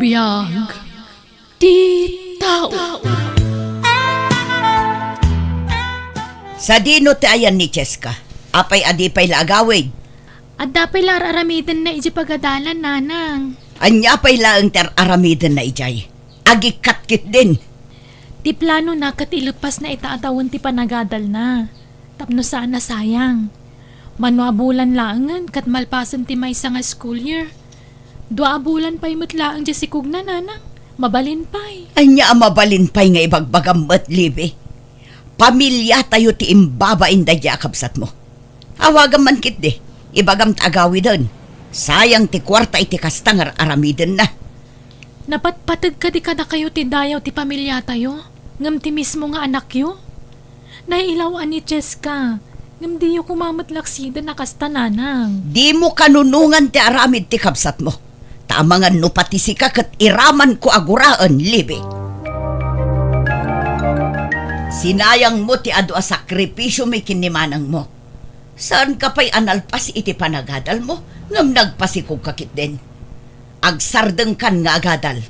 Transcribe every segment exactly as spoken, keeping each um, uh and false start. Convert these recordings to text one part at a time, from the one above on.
Biag ti tao. Sadino ti ayan ni Cheska? Apay a di pay la agawid? Adda pay la ar-aramidenna idiay pagadalan, nanang. Ania pay laeng ti ar-aramidenna idiay? Agikkat ketdin. Ti planona ket ileppasna ita a tawen ti panagadalna, tapno saan a sayang. Mano a bulan laengen ket malpasen ti maysa nga school year. Dua a bulan pay met laeng diay sikogna, nanang. Mabalin pay. Ania a mabalin pay nga ibagbagam met, Libby? Pamiliatayo ti imbabain daydiay a kabsatmo. Awagam man ketdi, ibagam ta agawiden. Sayang ti kuarta iti kasta nga ar-aramidenna. Napatpateg kadi kadakayo ti dayaw ti pamiliatayo, ngem ti mismo nga anakyo? Nailaw-an ni Cheska, ngem diyo koma met laksiden a kasta, nanang. Dimo kanunongan ti aramid ti kabsatmo. Ta amangan no pati sika ket iramanko a guraen, Libby. Sinayangmo ti adu a sakripisiomi ken ni manangmo. Saanka pay a nalpas iti panagadalmo, ngem nagpasikogka ketdin. Agsardengkan nga agadal.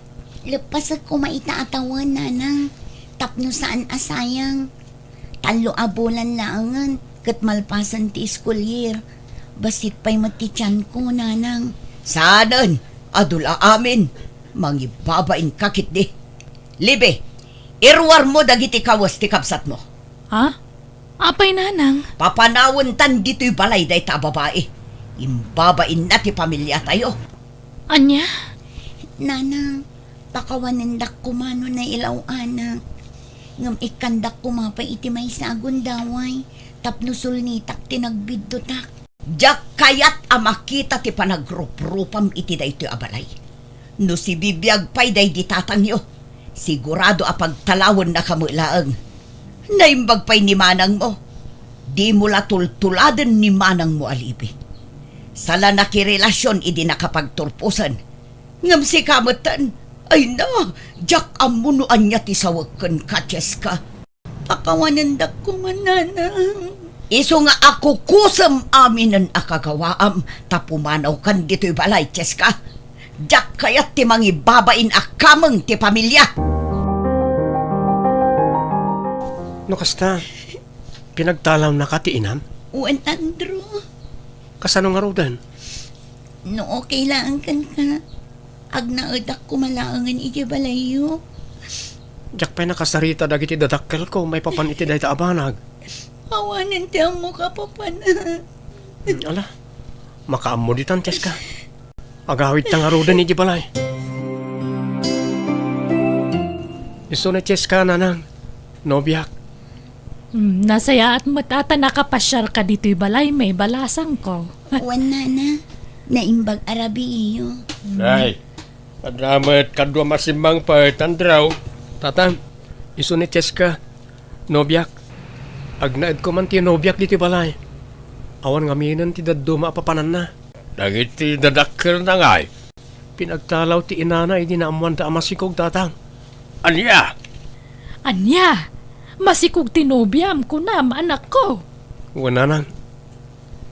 Leppasek koma ita a tawen, nanang, tapno saan a sayang. Tallo a bulan laengen ket malpasen ti school year. Bassit pay met ti tianko, nanang. Saanen, adu la amin. Mangibabainka ketdi. Libby, iruarmo dagiti kawes ti kabsatmo. Ha? Apay, nanang? Papanawentan ditoy balay dayta a babai. Imbabainna ti pamiliatayo. Ania? Nanang, pakawanendak koma no nailaw-anak. Ngem ikkandak koma pay iti maysa a gundaway tapno sulnitak ti nagbiddutak. Diak kayat a makita ti panagruprupam iti daytoy a balay. No sibibiag pay daydi tatangyo, sigurado a pagtalawennaka met laeng. Naimbag pay ni manangmo. Dimo la tultuladen ni manangmo a Libby. Sala nakirelasion idi nakapagturposen. Ngem sika metten, ay na, diak ammo no ania ti sawek kenka, Cheska. Pakawanendak koma, nanang. Isu nga akukusem aminen a kagawaam ta pumanawkan ditoy balay, Cheska. Diak kayat ti mangibabain a kameng ti pamilia. No kasta, pinagtalawnaka ti inam? Wen, Andrew. Kasano ngaruden? No okay laeng kenka, agnaedak koma laengen idiay balayyo. Diak pay nakasarita dagiti dadakkelko maipapan iti dayta a banag. Awanen ti ammoka, Papa. Hmm, ala, makaammo ditan, Cheska. Agawidta ngaruden idiay balay. Isu ni Cheska, nanang, nobiak. Hmm, nasayaat met a ta nakapasiarka ditoy balay, maibalasangko. Wen, nana, naimbag a rabiiyo. Nay, adda met kaduam a simmangpet, Andrew. Tatang, isu ni Cheska, nobiak. Agnaedko man ti nobiak ditoy balay. Awan ngaminen ti dadduma a papananna. Dagiti dadakkelna ngay? Pinagtalaw ti inana idi naammoanda a masikog, tatang. Ania? Ania? Masikog ti nobiam, kunam, anakko? Wen, nanang,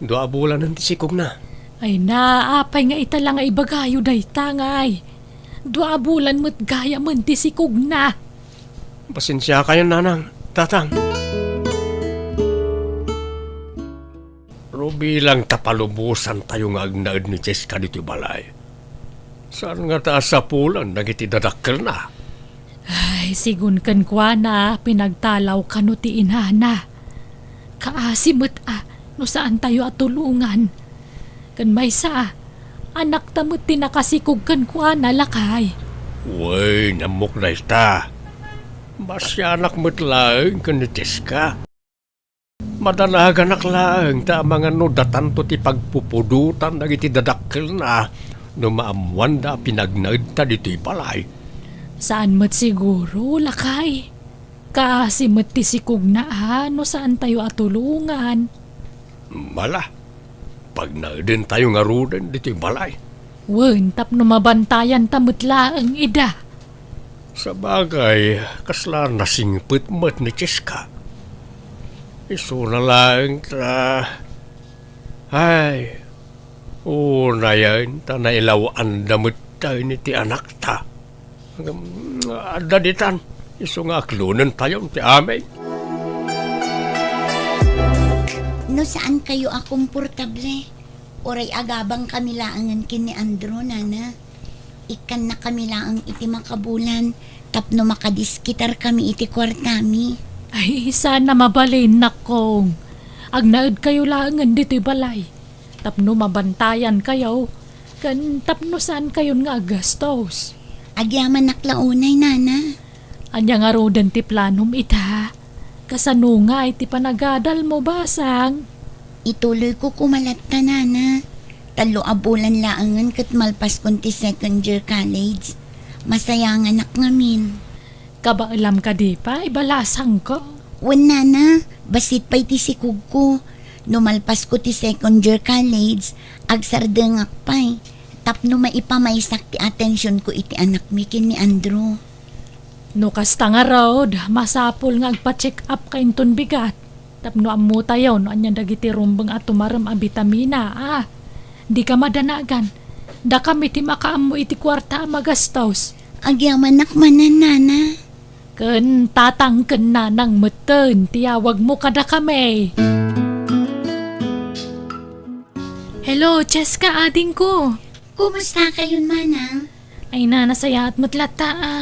dua a bulanen ti sikogna. Ay na, apay nga ita la nga ibagayo dayta ngay? Dua a bulan met gayamen ti sikogna. Pasensiakayon, nanang, tatang. Rubilang ta palubosantayo nga agnaed ni Cheska ditoy balay. Saan ngata a sapulan dagiti dadakkelna? Ay, sigun kenkuana, pinagtalaw kano ti inana. Kaasi met a no saantayo a tulongan. Ken maysa a, anakta met ti nakasikog kenkuana, lakay. Wen, ammok dayta. Masianak met laeng ken ni Cheska. Madanaganak laeng ta amangan no datanto ti pagpupudotan dagiti dadakkelna no maammoanda a pinagnaedta ditoy balay. Saan met siguro, lakay. Kaasi met ti sikogna a no saantayo a tulongan. Mala, pagnaedentayo ngaruden ditoy balay. Wen, tapno mabantayanta met laeng ida. Sabagay, kasla nasingpet met ni Cheska. Isuna laeng ta, ay, unayen ta nailaw-anda met Daytoy ti anakta. Ngem, adda ditan, isu nga aklonentayon ti amin. No saan kayo a komportable, uray agabang kami laengen ken ni Andrew, nana. Ikkanna kami laeng iti makabulan tapno makadisketarkami iti kuartami. Ay, saan a mabalin, nakkong. Agnaedkayo laengen ditoy balay tapno mabantayankayo, ken tapno saankayon nga aggastos. Agyamanak la unay, nana. Ania ngaruden ti planom ita? Kasano ngay ti panagadalmo, basang? Ituloyko koma latta, nana. Tallo a bulan laengen ket malpaskon ti second year college. Masayanganak ngamin. Kabaelam kadi pay, balasangko? Wen, nana, bassit pay ti sikogko. No malpasko ti second year college, agsardengak pay tapno maipamaysak ti atensionko iti anakmi ken ni Andrew. No kasta ngarud, masapul nga agpa-check up ka inton bigat, tapno ammotayo no ania dagiti rumbeng a tumarem a bitamina, a. Dika madanagan. Dakami ti makaammo iti kuarta a magastos. Agyamanak manen, nana. Ken tatang ken nanang metten ti awagmo kadakami. Hello, Cheska, adingko. Kumusta kayon, manang? Ay, na, nasayaat met latta, a.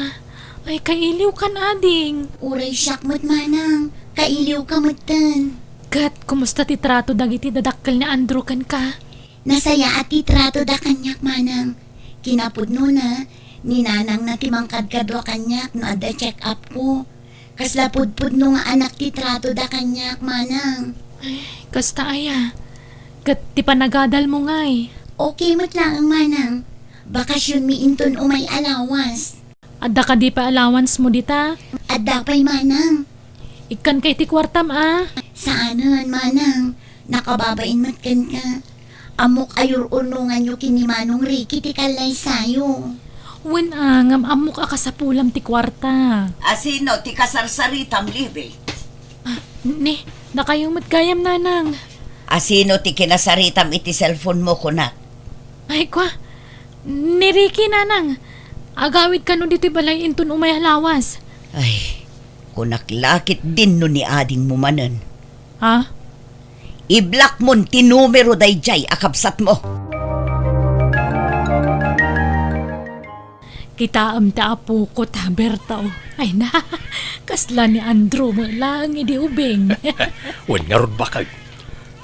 Ay, kailiwkan, ading. Uray siak met, manang. Kailiwka metten. Ket, kumusta ti trato dagiti dadakkel ni Andrew kenka? Nasayaat ti tratoda kaniak, manang. Kinapudnona, ni nanangna ti mangkadkadua kaniak no adda check-upko. Kasla pudpudno nga anak ti tratoda kaniak, manang. Ay, kasta aya. Ket ti panagadalmo ngay? Okay met laeng, manang. Bakasionmi inton umay a lawas. Adda kadi pay allowancemo dita? Adda pay, manang. Ikkanka iti kuartam, a? Saanen, manang. Nakababain met kenka. Ammok a yur-urnonganyo ken ni Manong Ricky ti kallaysayo. Wen, a, ngem ammok a kasapulam ti kuarta. Asino ti kasarsaritam, Libby? A, ni, dakayo met gayam, nanang. Asino ti kinasaritam iti cellphonemo, kunak? Ay, kua, ni Ricky, nanang. Agawid kano ditoy balay inton umay a lawas. Ay, kunak la ketdin no ni adingmo manen. Ha? I-blockmon ti numero daydiay a kabsatmo. Kitaem ti apoko ta, Berto. Ay na, kasla ni Andrew met laeng idi ubing. Wen ngarud, bakay.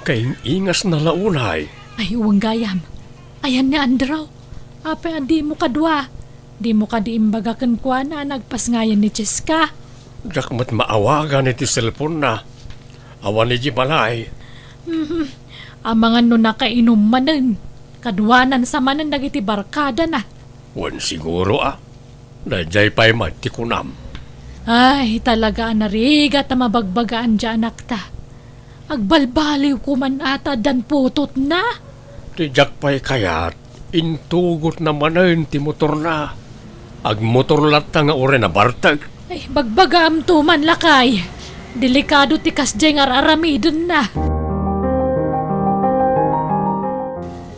Kaing-ingasna la unay. Ay, wen gayam. Ayan ni Andrew. Apay a dimo kadua? Dimo kadi imbaga kenkuana a nagpasngayan ni Cheska? Diak met maawagan iti cellphone-na. Awan idiay balay. Mhm. Amangan no nakainum manen. Kaduanansa manen dagiti barkadana. Wen siguro a. Daydiay pay met ti kunam. Ay, talaga a narigat a mabagbagaan diay anakta. Agbalbaliwko man a ta addan putotna. Ti diak pay kayat, intugotna manen ti motorna. Agmotor latta nga uray nabartek. Ay, bagbagaamto man, lakay. Delikado ti kasdiay nga ar-aramidenna.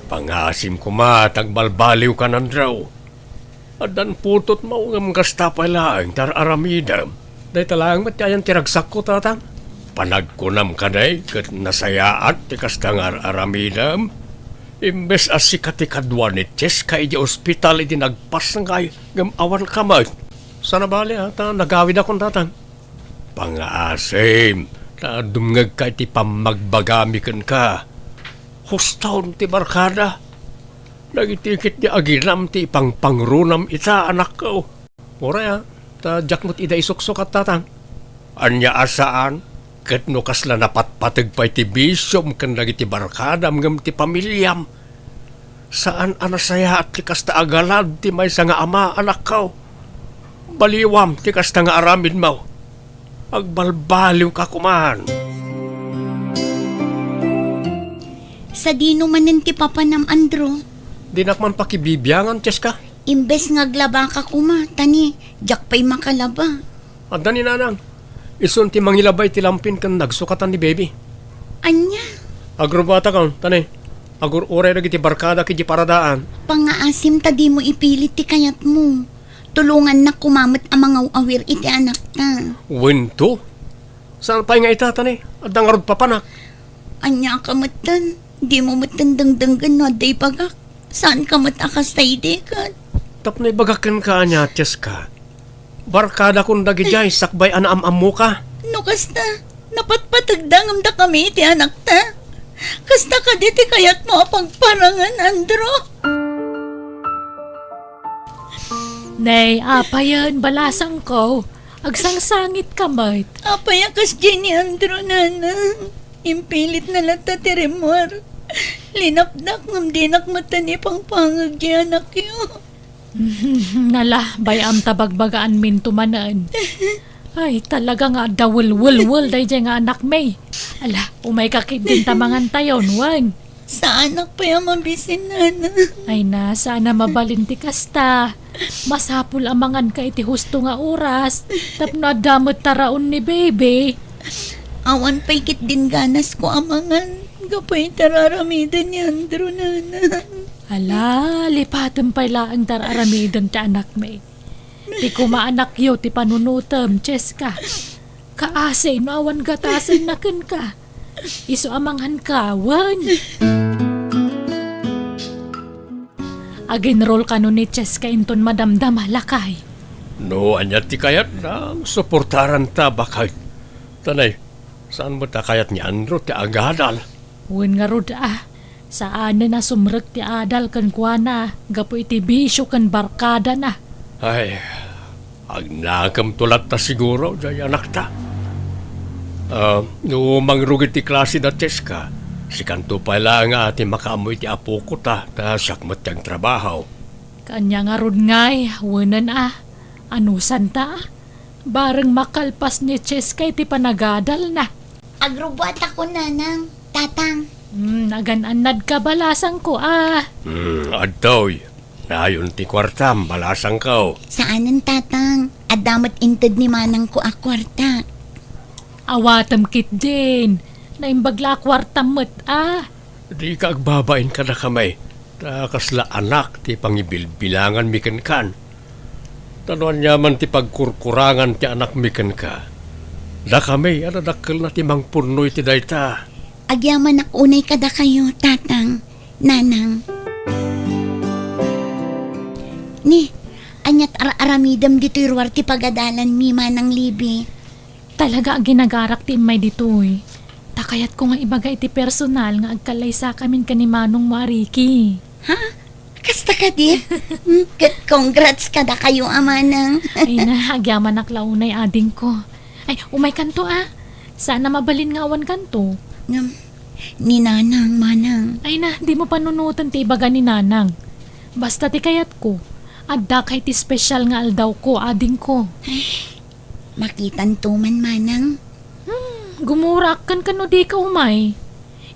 Pangaasim koma ta agbalbaliwkan, Andrew. Addan putotmo ngem kasta pay laeng ti ar-aramidem. Dayta laeng met ti ayan ti ragsakko, tatang. Panagkunam kadi ket nasayaat ti kasta nga ar-aramidem. Imbes a sika ti kadua ni Cheska idiay ospital idi nagpasngay ngem awanka met. Saan a bale, a, ta nagawidakon, tatang. Pangaasim, ta dumngegka iti pammagbagami kenka. Huston ti barkada. Dagiti ketdi aginam ti ipangpangronam ita, anakko. Uray a, ta diak met ida isuksukat, tatang. Ania a saan, ket no kasla napatpateg pay ti bisiom ken dagiti barkadam ngem ti pamiliam. Saan a nasayaat ti kasta a galad ti maysa nga ama, anakko. Baliwam ti kasta nga aramidmo. Agbalbaliwka koman. Sadino manen ti papanam, Andrew? Dinak man pakibibiangan, Cheska. Imbes nga aglabaka koma, ta ni, diak pay makalaba. Adda ni nanang. Isun ti mangilaba iti lampin ken nagsukatan ni baby. Ania? Agrubatakon, ta ni. Agur-uray dagiti barkadak idiay paradaan. Pangngaasim ta dimo ipilit ti kayatmo. Tulongannak koma met a mangaw-awir iti anakta. Wen to? Saan pay nga ita, ta ne, adda ngarud papanak. Ania ka metten? Dimo metten dengdenggen no adda ibagak. Saan ka met a kasta idi ket? Tapno ibagak kenka ania, Cheska? Barkadakon dagidiay sakbay a naam-ammoka. No kasta, napatpategda ngem dakami iti anakta. Kasta kadi ti kayatmo a pagparangen, Andrew? Nay, apayen, balasangko. Agsangsangitka met. Apay a kasdiay ni Andrew, nanang? Impilitna latta ti rimmuar. Linapdak ngem dinak metten ipangpangeg ti anakyo. Nala, bay-am ta bagbagaanminto manen. Ay, talaga nga adda welwelwel daydiay nga anakmi. Ala, umayka ketdin ta mangantayon, wen. Saanak pay a mabisin, nanang. Ay na, saan a mabalin ti kasta. Masapul a manganka iti husto nga oras, tapno adda met taraon ni baby. Awan pay ketdin ganasko a mangan, gapu iti ar-aramiden ni Andrew, nanang. Ala, lipatem pay laeng ti ar-aramiden ti anakmi. Ti koma anakyo ti panunotem, Cheska. Kaasi no awan gatasenna kenka. Isu a manganka, wen. Aginrol kano ni Cheska inton madamdama, lakay. No ania ti kayatna, suportaranta, baket. Ta ne, saan met a kayat ni Andrew ti agadal? Wen ngarud a, saanen a sumrek ti adal kenkuana gapu iti bisio ken barkadana. Ay, agnakemto latta siguro, jay anakta. Ah, no mangrugi ti klase da Cheska, sikanto pay laeng a ti makaammo iti apoko ta, ta siak met ti agtrabaho. Ania ngarud ngay, wenen a, anusanta a? Bareng makalpas ni Cheska iti panagadalna. Agrubbuatako, nanang, tatang. Hmm, agan-annadka, balasangko a. Hmm, adtoy. Nayon ti kuartam, balasangko. Saanen, tatang. Adda met inted ni manangko a kuarta. Awatem ketdin. Naimbag la a kuartam met a. Dika agbabain kadakami, ta kasla anak ti pangibilbilanganmi kenkan. Ta no aniaman ti pagkurkurangan ti anakmi kenka, dakami a nadakkelna ti mangpunno iti dayta. Agyamanak unay kadakayo, tatang, nanang. Ni, aniat ar-aramidem ditoy ruar ti pagadalanmi, Manang Libby? Talaga a ginagarak ti immay ditoy. Ta kayatko nga ibaga iti personal nga agkallaysakamin ken ni manongmo a Ricky. Ha? Kasta kadi? Hmm, c-, congrats kadakayo a manang. Ay na, agyamanak la unay, adingko. Ay, umaykanto a. Saan a mabalin nga awankanto. Ngem, ni nanang, manang. Ay na, dimo panunoten ti ibaga ni nanang. Basta ti kayatko, addaka iti special nga aldawko, adingko. Ay, makitanto man, manang. Hmm, gumuraak kenka no dika umay.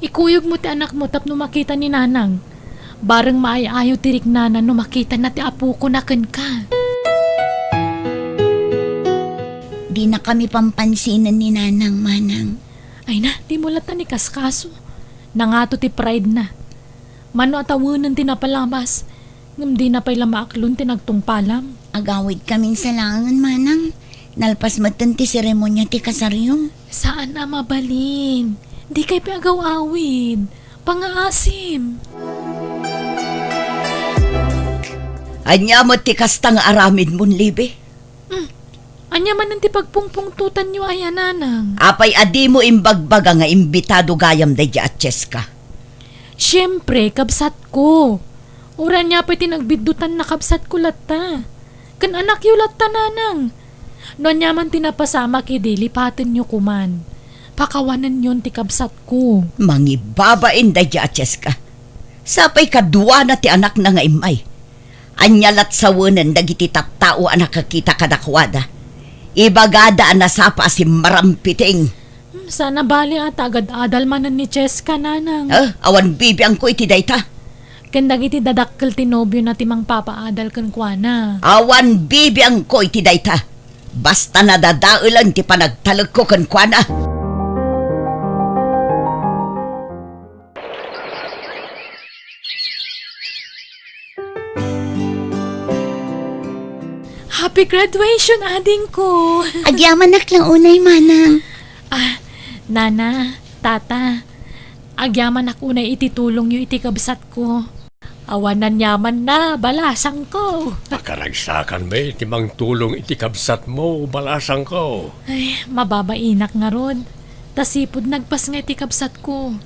Ikuyogmo ti anakmo tapno makita ni nanang. Bareng maay-ayo ti riknana no makitana ti apokona kenka. Dinakami pampansinen ni nanang, manang. Ay na, dimo latta ikaskaso. Nangato ti pride na. Mano a tawenen ti napalabas, ngem dina pay la maaklon ti nagtungpalam. Agawidkamin sa laengen, manang. Nalpas metten ti seremonia ti kasaryo. Saan a mabalin. Dikay pay agaw-awid. Pangngaasim. Ania met ti kasta nga aramidmon, Libby? Hmm. Ania manen ti pagpungpungtotanyo aya, nanang? Apay a dimo imbagbaga nga imbitado gayam daydi a Cheska? Siempre, kabsatko. Uray ania pay ti nagbiddutanna, kabsatko latta. Ken anakyo latta, nanang. No ania man ti napasamak idi, lipatenyo koman. Pakawanenyon ti kabsatko. Mangibabain daydi a Cheska. Sapay kaduana ti anakna nga immay. Ania lat sawenen dagiti tattao a nakakita kadakuada? Ibagada a nasapa a simmarampiting. Hmm, saan a bali a ta agad-adal manen ni Cheska, nanang. Ah, awan bibiangko iti dayta. Ken dagiti dadakkel ti nobiona ti mangpapaadal kenkuana. Awan bibiangko iti dayta. Basta nadadaelen ti panagtalekko kenkuana. Happy graduation, adingko! Agyamanak lang unay, manang. Ah, nana, tata, agyamanak unay iti tulongyo iti kabsatko. Awan aniamanna, balasangko. Pakaragsakanmi ti mangtulong iti kabsatmo, balasangko. Ay, mababainak ngarud. Ta sipud nagpasngay ti kabsatko.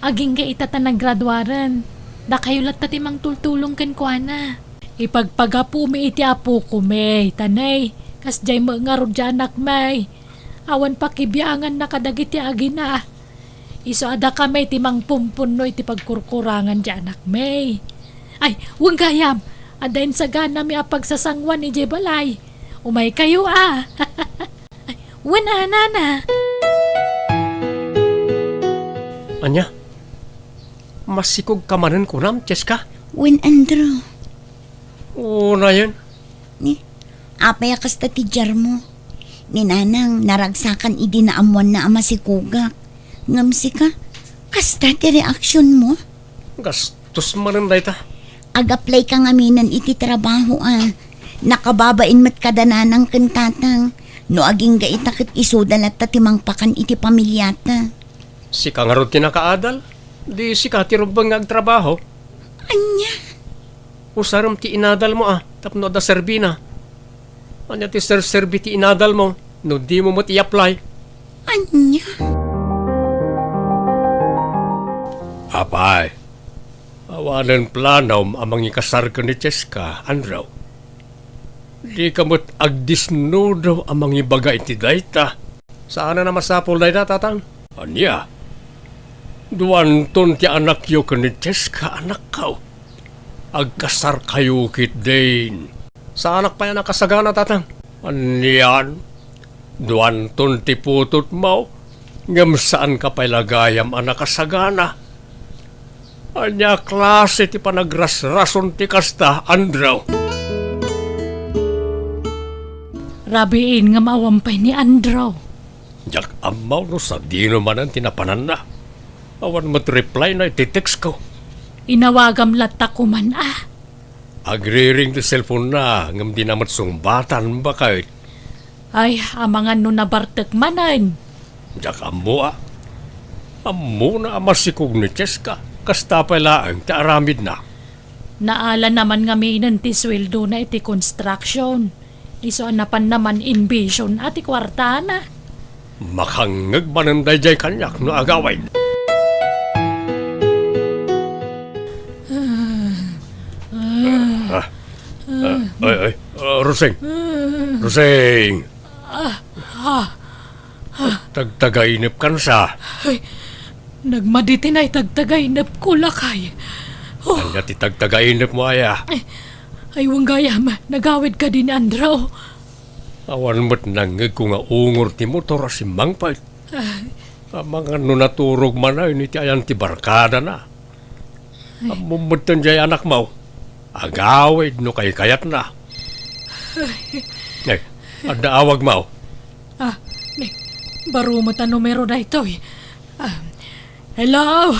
Agingga ita ta nagraduaren, dakayo latta ti mangtultulong kenkuana. Ipagpagapumi iti apokome, ta nay, kasdiay met ngarud ti anakmi. Awan pakibianganna kadagiti agina. Isu a dakami ti mangpumpunno iti pagkurkurangan ti anakmi. Ay, wen gayam, adda insaganami a pagsasangoan idiay balay. Umaykayo a. Ay, wen a, nana. Ania? Masikogka manen kunam, Cheska? Wen, Andrew. Unayen? Ni, apay a kasta ti diarmo? Ni nanang naragsakan idi naammoanna a masikogak. Ngem sika, kasta ti reaksionmo? Gastos manen dayta. Ag-apply ka ngaminen iti trabaho a. Nakababain met kada nanang ken tatang. No agingga ita ket isuda latta ti mangpakan iti pamiliata. Sika ngarud ti nakaadal? Di sika ti rumbeng nga agtrabaho? Ania? Usarem ti inadalmo a, tapno adda serbina. Ania ti serserbi ti inadalmo no dimo met i-apply? Ania? Apay, awanen planom a mangikasar ken ni Cheska, Andrew? Dika met agdisnudo a mangibaga iti dayta. Saanen a masapul dayta, tatang. Ania? Duanton ti anakyo ken ni Cheska, anakko. Agkasarkayo ketdin. Saanak pay a nakasagana, tatang. Anian? Duanton ti putotmo, ngem saanka pay la gayam a nakasagana. Ania klase ti panagrasrason ti kasta, Andrew? Rabiin ngem awan pay ni Andrew. Diak ammo no sadino manen ti napananna. Awan met reply na iti text ko. Inawagam latta koman a. Agriring ti cellphone na, ngem dina met sungbatan, baket. Ay, amangan no nabartek manen. Diak ammo a. Ammona a masikog ni Cheska. Kasta pay laeng ti aramidna. Naala naman ngaminen ti sueldona iti construction. Isu a napan naman inbision a ti kuartana. Makangngeg manen daydiay kaniak no agawid. Ah, ah, ay, ay, ah, Rosing. Rosing. Ah, ah, Tagtagainep kansa. Ay, nagmadi ti naitagtagainepko, lakay. Oh. Ania ti tagtagainepmo aya? Ay, ay, wen gayam, nagawid kadi ni Andrew. Awan met nangngegko nga ungor ti motor a simmangpet. Ay. Amangan no naturog manen iti ayan ti barkadana. Ammom metten diay anakmo. Agawid no kaykayatna. Ay. Eh, adda awagmo. Ah, ni, baro met a numero daytoy. Ah, hello?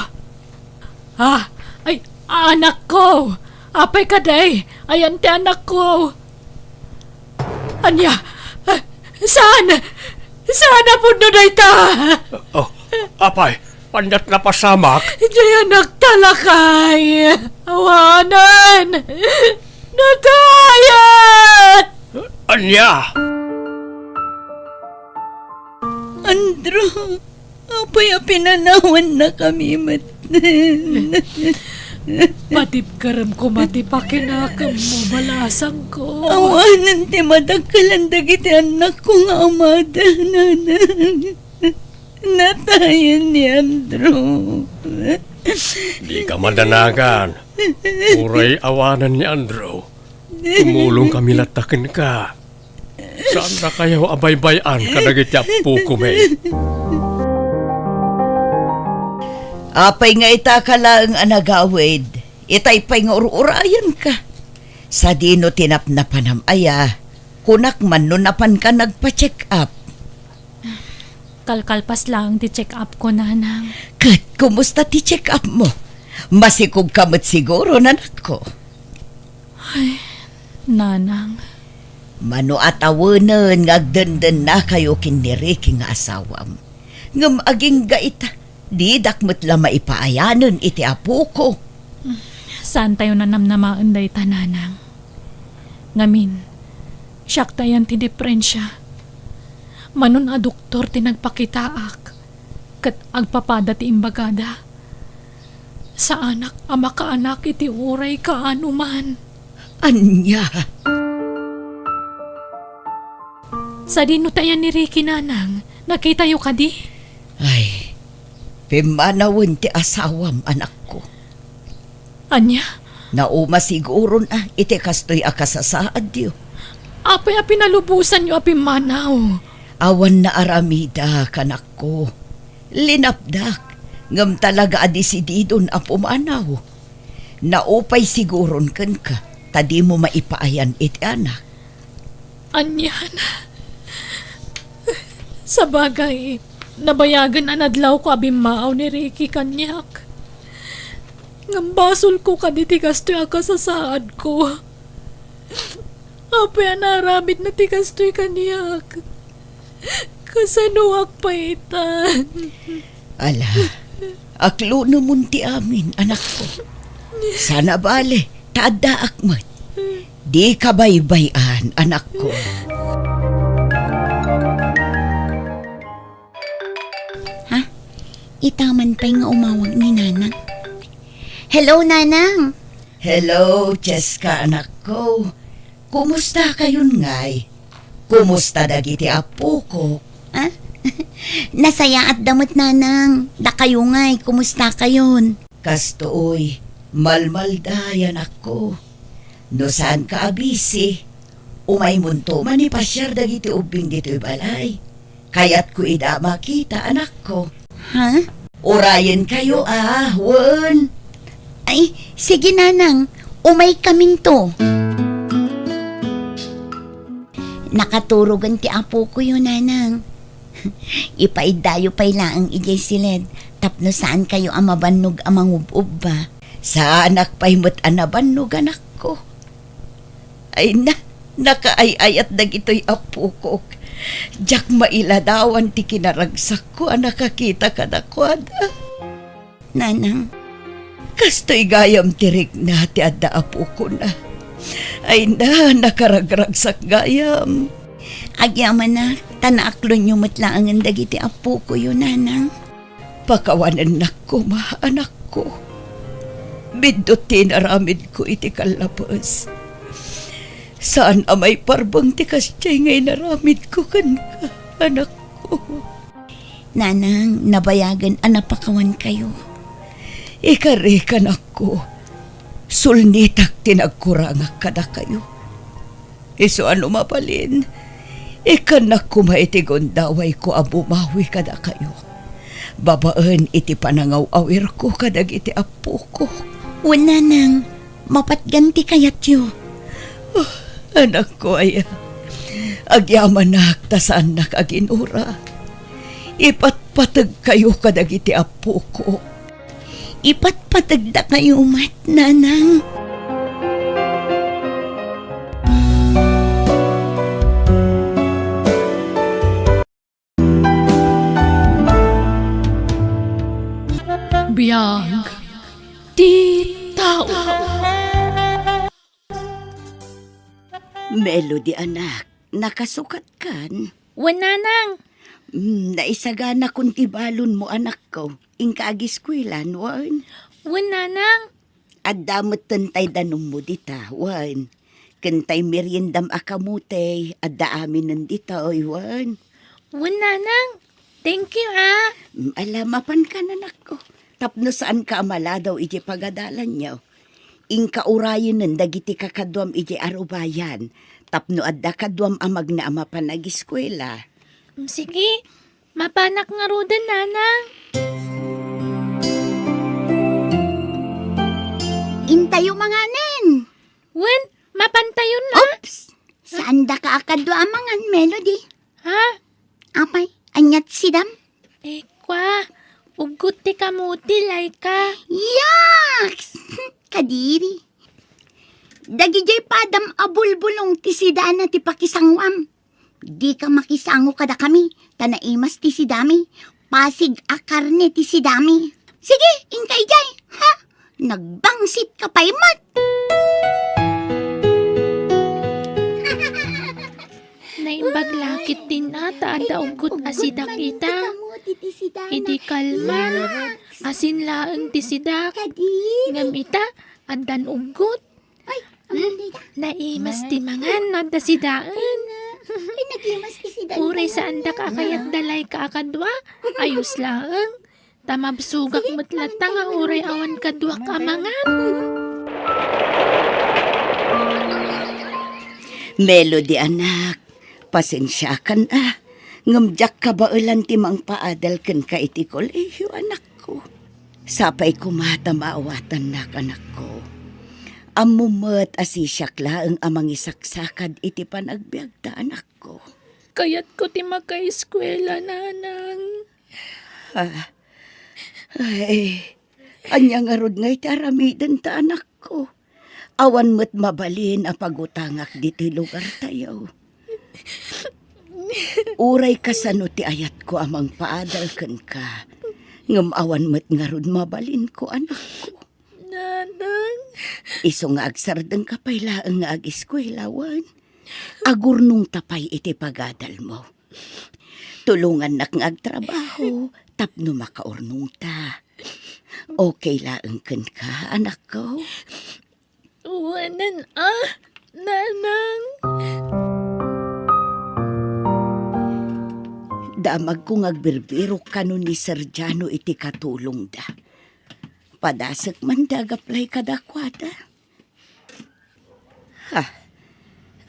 Ah, ay, anakko! Apay kadi? Ayan ti anakko! Ania? Ah, saan? Saan a pudno dayta? Oh, apay, aniat napasamak? Diay anakta, lakay. Awanen. Natayat! Ania? Andrew, apay a pinanawannakami metten? Patibkerem koma ti pakinakemmo, balasangko. Awanen ti madakkelan dagiti annakko nga amada, nanang. Natayen ni Andrew. Dika madanagan. Uray awanen ni Andrew. Tumulongkami latta kenka. Saandakayo a baybay-an kadagiti appokomi. Apay nga ita ka laeng a nagawid, itay pay nga ur-urayenka. Sadino ti napnapanam aya? Kunak man no napanka nagpa-check up. Kalkalpas laeng ti check-up ko, Nanang. Ket kumusta ti check-up mo? Masikog ka met siguro, nanakko. Ay, Nanang, Mano a tawenen nga agdendennakayo ken ni Ricky nga asawam. Ngem agingga ita, didak met la maipaayanen iti apoko. Saantayo a namnamaen dayta, nanang. Ngamin, siak ti ayan ti diperensia. Mano a doktor ti nagpakitaak, ket agpapada ti imbagada. Saanak a makaanak iti uray kaano man. Ania? Sadino ti ayan ni Ricky, nanang? Nakitayo kadi? Ay, pimmanawen ti asawam, anakko. Ania? Nauma siguron a iti kastoy a kasasaadyo. Apay a pinalubosanyo a pimmanaw? Awan naaramidak, anakko. Linapdak, ngem talaga a desididon a pumanaw. Naupay siguron kenka, ta dimo maipaayan iti anak. Anian? Sabagay, nabayagen a nadlawko a bimmaaw ni Ricky kaniak. Ngem basolko kadi ti kastoy a kasasaadko. Apay a naaramidna ti kastoy kaniak? Kasanoak pay ita? Ala, aklunemon ti amin, anakko. Saan a bale, ta addaak met. Dika baybay-an, anakko. Ha? Ita man pay nga umawag ni Nanang. Hello, Nanang! Hello, Cheska, anakko. Kumustakayon ngay? Kumusta dagiti appokok? Ah? Nasayaatda met, Nanang. Dakayo ngay, kumustakayon? Kastoy, malmalday, anakko. No saanka a bisi, umaymonto manipasiar dagiti ubbing ditoy balay. Kayatko ida a makita, anakko. Ha? Urayenkayo a, wen. Ay, sige, Nanang. Umaykaminto. Nakaturogen ti apokoyo, Nanang. Ipaiddayo pay laeng idiay siled tapno saankayo a mabannog a mangub-ubba. Saanak pay met a nabannog, anakko. Ay na, nakaay-ayat dagitoy appokok. Diak mailadawan ti kinaragsakko a nakakita kadakuada. Nanang. Kastoy gayam ti rikna ti adda appokona. Ay na, nakaragragsak gayam. Agyamanak, ta naaklonyo met laengen dagiti appokoyo, Nanang. Pakawanennak koma, anakko. Biddut ti inaramidko iti kallapes. Saan a maiparbeng ti kasdiay nga inaramidko kenka, anakko. Nanang, nabayagen a napakawankayo. Ikarek, anakko. Sulnitak ti nagkurangak kadakayo. Isu a no mabalin, ikkannak koma iti gundawayko a bumawi kadakayo, babaen iti panangaw-awirko kadagiti appokok. Wen, Nanang, mapatgan ti kayatyo. Oh, anakko aya, agyamanak ta saannak a ginura. Ipatpategkayo kadagiti appokok. Ipatpategdakayo met, Nanang. Biag ti tao. Melody, anak, nakasukatkan? Wen, Nanang. Mm, naisaganakon ti balonmo, anakko. Inka agiskuela, wen? Wen, Nanang. Adda metten tay danummo dita, wen. Ken tay meriendam a kamote, adda aminen ditoy, wen. Wen, Nanang. Thank you, ah. Mm, ala, mapankan, anakko. Tapno saanka a maladaw idiay pagadalanyo. Inka urayenen dagiti kakaduam idiay arubayan, tapno adda kaduam a magna a mapan agiskuela. Mm, sige. Mapanak ngaruden, Nanang. Intayo manganen. Wen, mapantayon la. Oops! Saandaka a kadua a mangan, Melody. Ha? Apay, aniat sidam? Eh, kwa, uggot ti kamote, Laika. Yaks! Kadiri. Dagidiay padam a bulbulong ti sidana ti pakisanguam. Dika makisango kadakami, ta naimas ti sidami. Pasig a karne ti sidami. Sige, inka idiay, ha? Nagbangsit ka pay met. Naimbag la ketdin a ta adda uggot a sidak ita. Idi kalman, asin laeng ti sidak. Ngem ita, addan uggot. Ay, hmm? Naimas ti mangan no adda sidaen. Ay, naimas ti sidaen. Uray saandak a kayat da Laika a kadua, ayos laeng. Ta mabsogak met latta nga uray awan kaduak a mangan. Melody, anak, pasensiakan a. Ngem diak kabaelan ti mangpaadal kenka iti kolehiyo, anakko. Sapay koma ta maawatannak, anakko. Ammo met a sisiak laeng a mangisaksakad iti panagbiagta, anakko. Kayatko ti makaeskuela, Nanang. Ah, ay, ania ngarud ngay ti aramidenta, anakko? Awan met mabalin a pagutangak ditoy lugartayo. Uray kasano ti ayatko a mangpaadal kenka, ngem awan met ngarud mabalinko, anakko. Nanang. Isu nga agsardengka pay laeng nga ageskuela wen agurnongta pay iti pagadalmo. Tulongannak nga agtrabaho tapno makaurnongta. Okay laeng kenka, anakko? Wen a, Nanang. Damagko nga agbirbirok kano ni Sir Jano iti katulongda. Padasek man da gaplay kadakuada. Ha,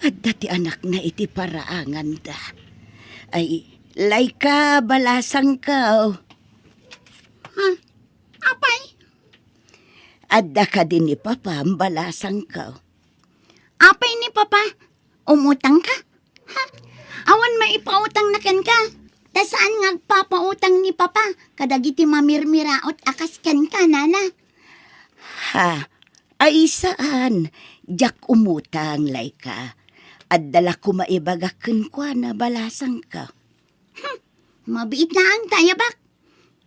adda ti anakna iti paraanganda. Ay, Laika, balasangko. Hmm, apay? Adda kadi ni Papam, balasangko. Apay ni Papa? Umutangka? Ha? Awan maipautangna kenka? Ta saan nga agpapautang ni Papa kadagiti mamirmiraot a kas kenka, Nana? Ha? Ay, saan. Diak umutang, Laika. Adda la koma ibagak kenkuana, balasangko. Hmm, mabiit laeng ta ayabak.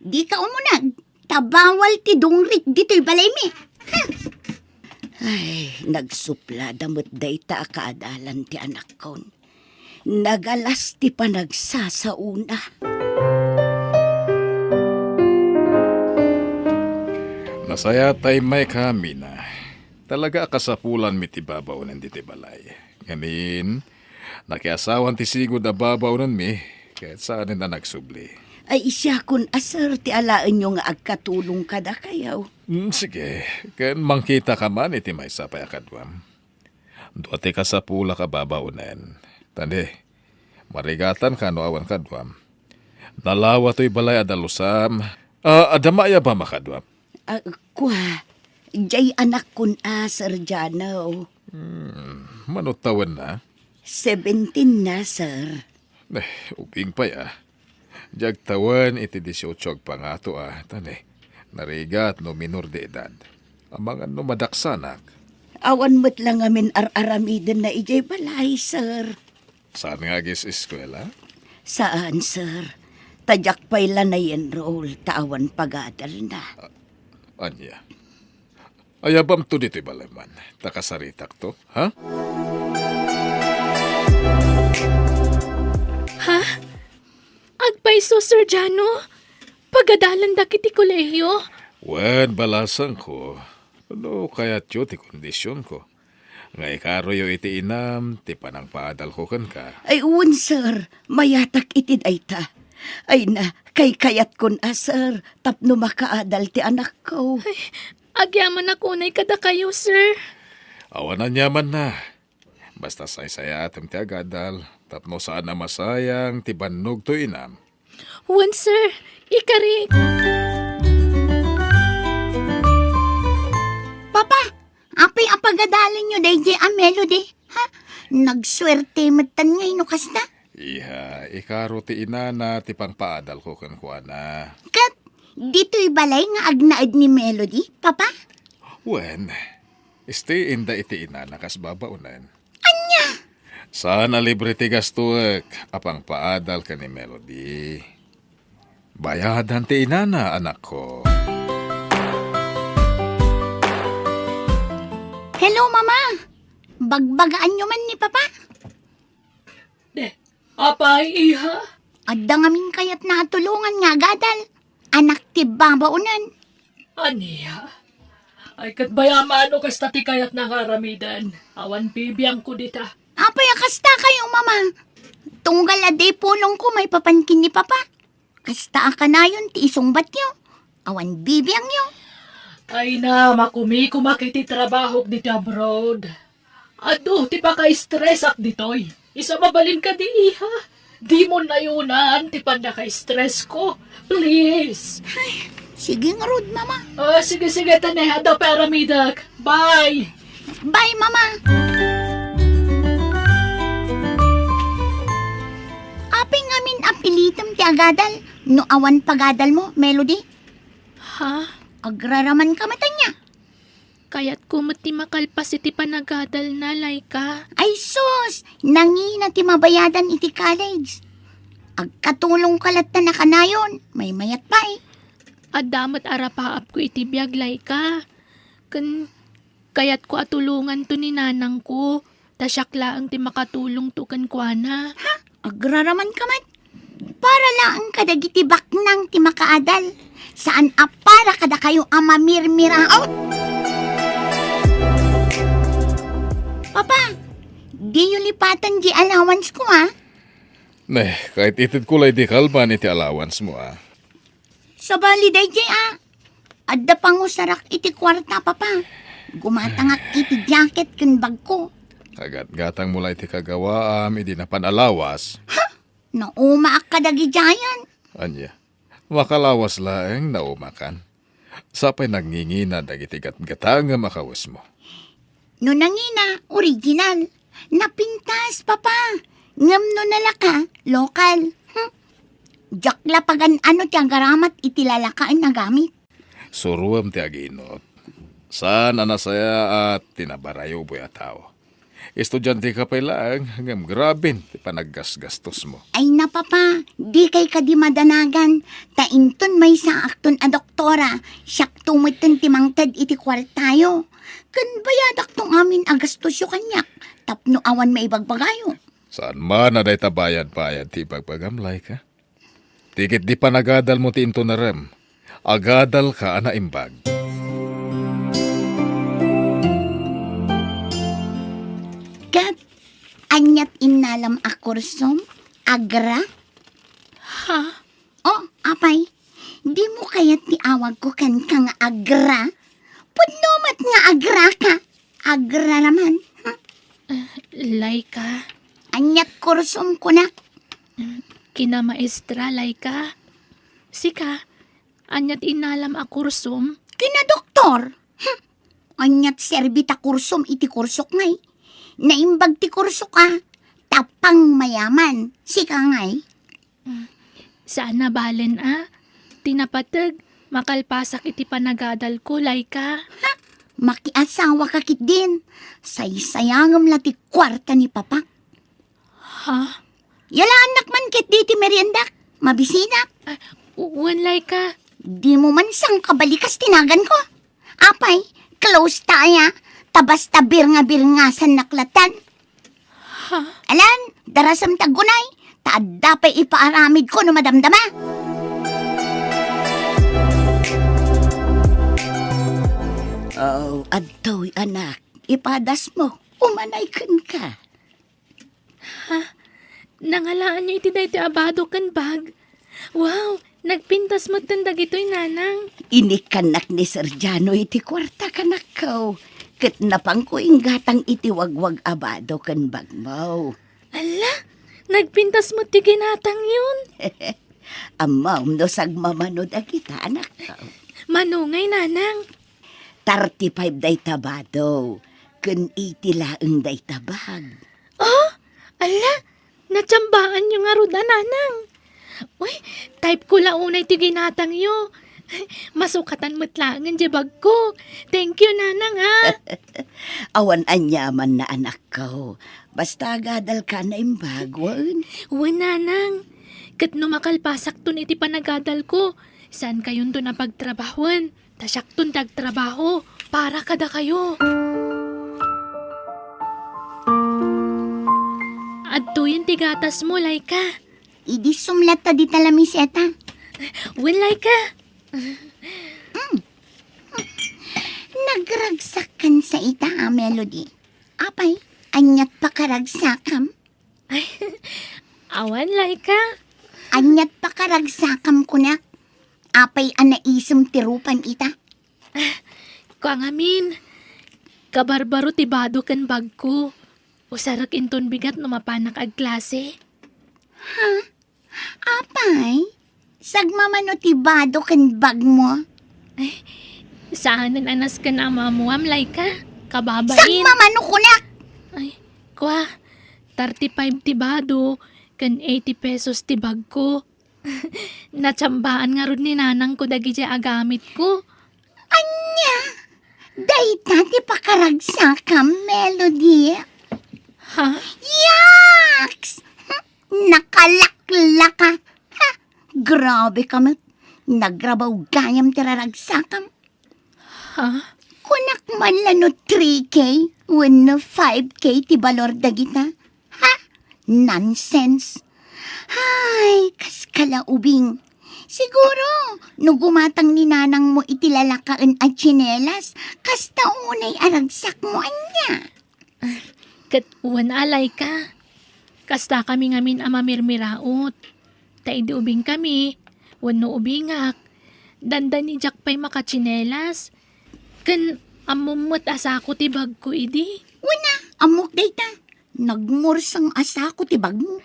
Dika umuneg, ta bawal ti dungrik ditoy balaymi. Ay, nagsuplada met dayta a kaadalan ti anakkon. Nagalas ti panagsasaona. Nasayaat ta immayka, Mina. Talaga a kasapulanmi ti babaonen ditoy balay. Ngamin, nakiasawan ti sigud a babaonenmi, ket saanen a nagsubli. Ay, siakon a, sir, ti alaenyo nga agkatulong kadakayo. Mm, sige, ken mangkitaka man iti maysa pay a kaduam. Dua ti kasapulak a babaonen. Tani, marigatanka no awan kaduam. Nalawa toy balay a dalusam. Ah, adda maayabam a kaduam. Ah, kua, jay anakkon a, Sir Jano. Hmm, mano tawenna? Seventeen na, sir. Eh, ubing pay, ah. Diak tawen iti dieciocho agpangato, ah. Tani, narigat no minor de edad. Amangan no madaksanak. Awan met la ngamin ar-aramidenna idiay balay, sir. Saan nga agis-eskuela? Saan, sir. Ta diak pay la na-enroll ta awan pagadalna. Ah, ania? Ayabamto ditoy balay man, ta kasaritakto, ha? Ha? Agpayso, Sir Jano? Pagadalandak iti kolehiyo? Wen, balasangko, no kayatyo ti kondisionko. Nga ikaroyo iti inam ti panangpaadalko kenka. Ay, wen, sir. Mayatak iti dayta. Ay na, kaykayatkon a, sir, tapno makaadal ti anakko. Ay, agyamanak unay kadakayo, sir. Awan aniamanna. Basta saysayaatem ti agadal, tapno saan a masayang ti bannogto inam. Wen, sir. Ikarik. Papa, apay a pagadalenyo daydiay a Melody? Ha? Nagsuerte metten ngay no kasta? Iha, ikaro ti inana ti pangpaadalko kenkuana. Ket ditoy balay nga agnaed ni Melody, Papa? Wen, Istiinda iti inana kas babaonen. Ania? Saan a libre ti gastuek a pangpaadal ken ni Melody. Bayadan ti inana, anakko. Hello, Mama. Bagbagaanyo man ni Papa? Apay, iha? Adda ngamin kayatna a tulongan nga agadal. Anak ti babaonen. Ania? Ay, ket bayamano kasta ti kayatna nga aramiden. Awan bibiangko dita. Apay a kasta kayo, Mama? Tunggal a di pulongko maipapan ken ni Papa. Kasta a kanayon ti isungbatyo. Awan bibiangyo. Ay na, makumikumak iti trabahok diti abroad. Adu ti paka-stress-ak ditoy. Isu a mabalin kadi, iha. Dimo nayunan ti pannaka-stress-ko. Please. Ay, sige ngarud, Mama. Ah, sige, sige, tane. Adda pay aramidek. Bye. Bye, Mama. Apay ngamin a pilitem ti agadal no awan pagadalmo, Melody? Ha? Agraraman ka met ania? Kayatko met ti makalpas iti panagadalna, Laika. Ay sus! Nangina ti mabayadan iti college. Agkatulongka latta a kanayon, maymayat pay. Adda met arapaapko iti biag, Laika. Ken kayatko a tulonganto ni nanangko. Ta siak laeng ti makatulongto kenkuana. Ha? Agraraman ka met? Para laeng kadagiti baknang ti makaadal. Saan a para kadakayo a mamirmiraot. Papa, diyo lipaten di allowance ko, ah. Ne, kaited ko lay di kalban iti allowance mo, ah. Sabali daydiay, ah. Adda pangusarak iti kuarta, Papa. Gumatangak iti jacket ken bagko. Kagatgatang mo la iti kagawaam idi napan a lawas. Ha? Naumaak kadagidiayen. Ania? Makalawas laeng naumakan. Sapay nangingina dagiti gatgatangem a kawesmo. No nangina, original. Napintas, Papa. Ngem no nalaka, lokal. Hmm. Diak la pagan-ano ti agaramat iti lalakaen a gamit. Suroem ti aginot. Saan a nasayaat ti nabarayoboy a tao. Estudiante ka pay laeng, ngem graben ti panaggasgastosmo. Ay na, Papa, dikay kadi madanagan, ta inton maysaakton a doktora, siakto metten ti mangted iti kuartayo. Ken bayadakto ngamin a gastosyo kaniak, tapno awan maibagbagayo. Saan man a dayta bayad-bayad ti ibagbagam, Laika? Ti ket di panagadalmo ti intunarem, agadalka a naimbag. Ket, aniat innalam a kursom? Agra? Ha? Oh, apay, dimo kayat ti awagko kenka nga agra? Pudno met nga agraka. Agraraman. Hmm? Ah, Laika. Aniat kursom kunak? Kinamaestra, Laika. Sika, aniat innalam a kursom? Kinadoktor. Hmm. Aniat serbi ta kursom iti kursok ngay? Naimbag ti kursok a, tapang mayaman. Sika ngay? Saan a balen a? Ti napateg, makalpasak iti panagadalko, Laika. Ha? Makiasawa ka ketdin. Saysayangem la ti kuarta ni Papak. Ha? Yalaannak man ketdi ti meriendak. Mabisinak. Ah, u-, wen, Laika. Dimo man sangkabalikas ti naganko. Apay, close ta aya. Ta basta birnga-birngasannak latan. Ha? Alan, darasem ti aggunay, ta adda pay ipaaramidko no madamdama. Oh, adtoy, anak, ipadasmo, umanay kenka. Ha? Nangalaanyo iti daytoy a bado ken bag? Wow! Nagpintas metten dagitoy, Nanang. Inikkannak ni Sergiano iti kuarta, kanakko. Ket napanko inggatang iti wagwag a bado ken bagmo. Alla, nagpintas met ti ginatangyon. Ammom no sagmamano dagita, anakko. Mano ngay, Nanang? Thirty-five dayta bado, ken eighty laeng dayta bag. Oh, alla, natsambaanyo ngarud a, Nanang. Uy, type ko la unay ti ginatangyo. Masukatan met laengen diay bagko. Thank you, Nanang, ha? Awan aniamanna, anakko. Basta agadalka a naimbag, wen? Wen, Nanang. Ket no makalpasakton iti panagadalko, saankayonton a pagtrabahoen. Ta siakton ti agtrabaho para kadakayo. Adtoyen ti gatasmo, Laika. Idi sumlat ta dita lamiseta. Wen, Laika. Mm. Nagragsakkan sa ita a Melody. Apay, aniat pakaragsakam? Ay, awan, Laika. Aniat pakaragsakam kunak? Apay a naisem ti rupan ita? Kua ngamin, kabarbaro ti bado ken bagko. Usarek inton bigat no mapanak agklase. Ha? Apay? Sagmamano ti bado ken bagmo? Ay, saanen a nasken a maammuam, Laika. Kababain. Sagmamano kunak! Ay, kua, thirty-five ti bado, ken eighty pesos ti bagko. Natsambaan ngarud ni nanangko dagidiay agamitko. Ania? Dayta ti pakaragsakam, Melody? Ha? Yaks! Nakalaklaka! Ha? Grabe ka met. Nagrabaw gayam ti raragsakam. Ha? Kunak man la no three K wenno five K ti balor dagita? Ha? Nonsense! Ay, kas kalaubing. Siguro, no gumatang ni nanangmo iti lalakaen a tsinelas, kasta unay a ragsakmo ania? Ket wen, Laika, kastakami ngamin a mamirmiraot. Ta idi ubingkami, wenno ubingak, dandani diak pay makatsinelas. Ken ammom met a sako ti bagko idi. Wen a, ammok dayta. Nagmurseng a sako ti bagmo.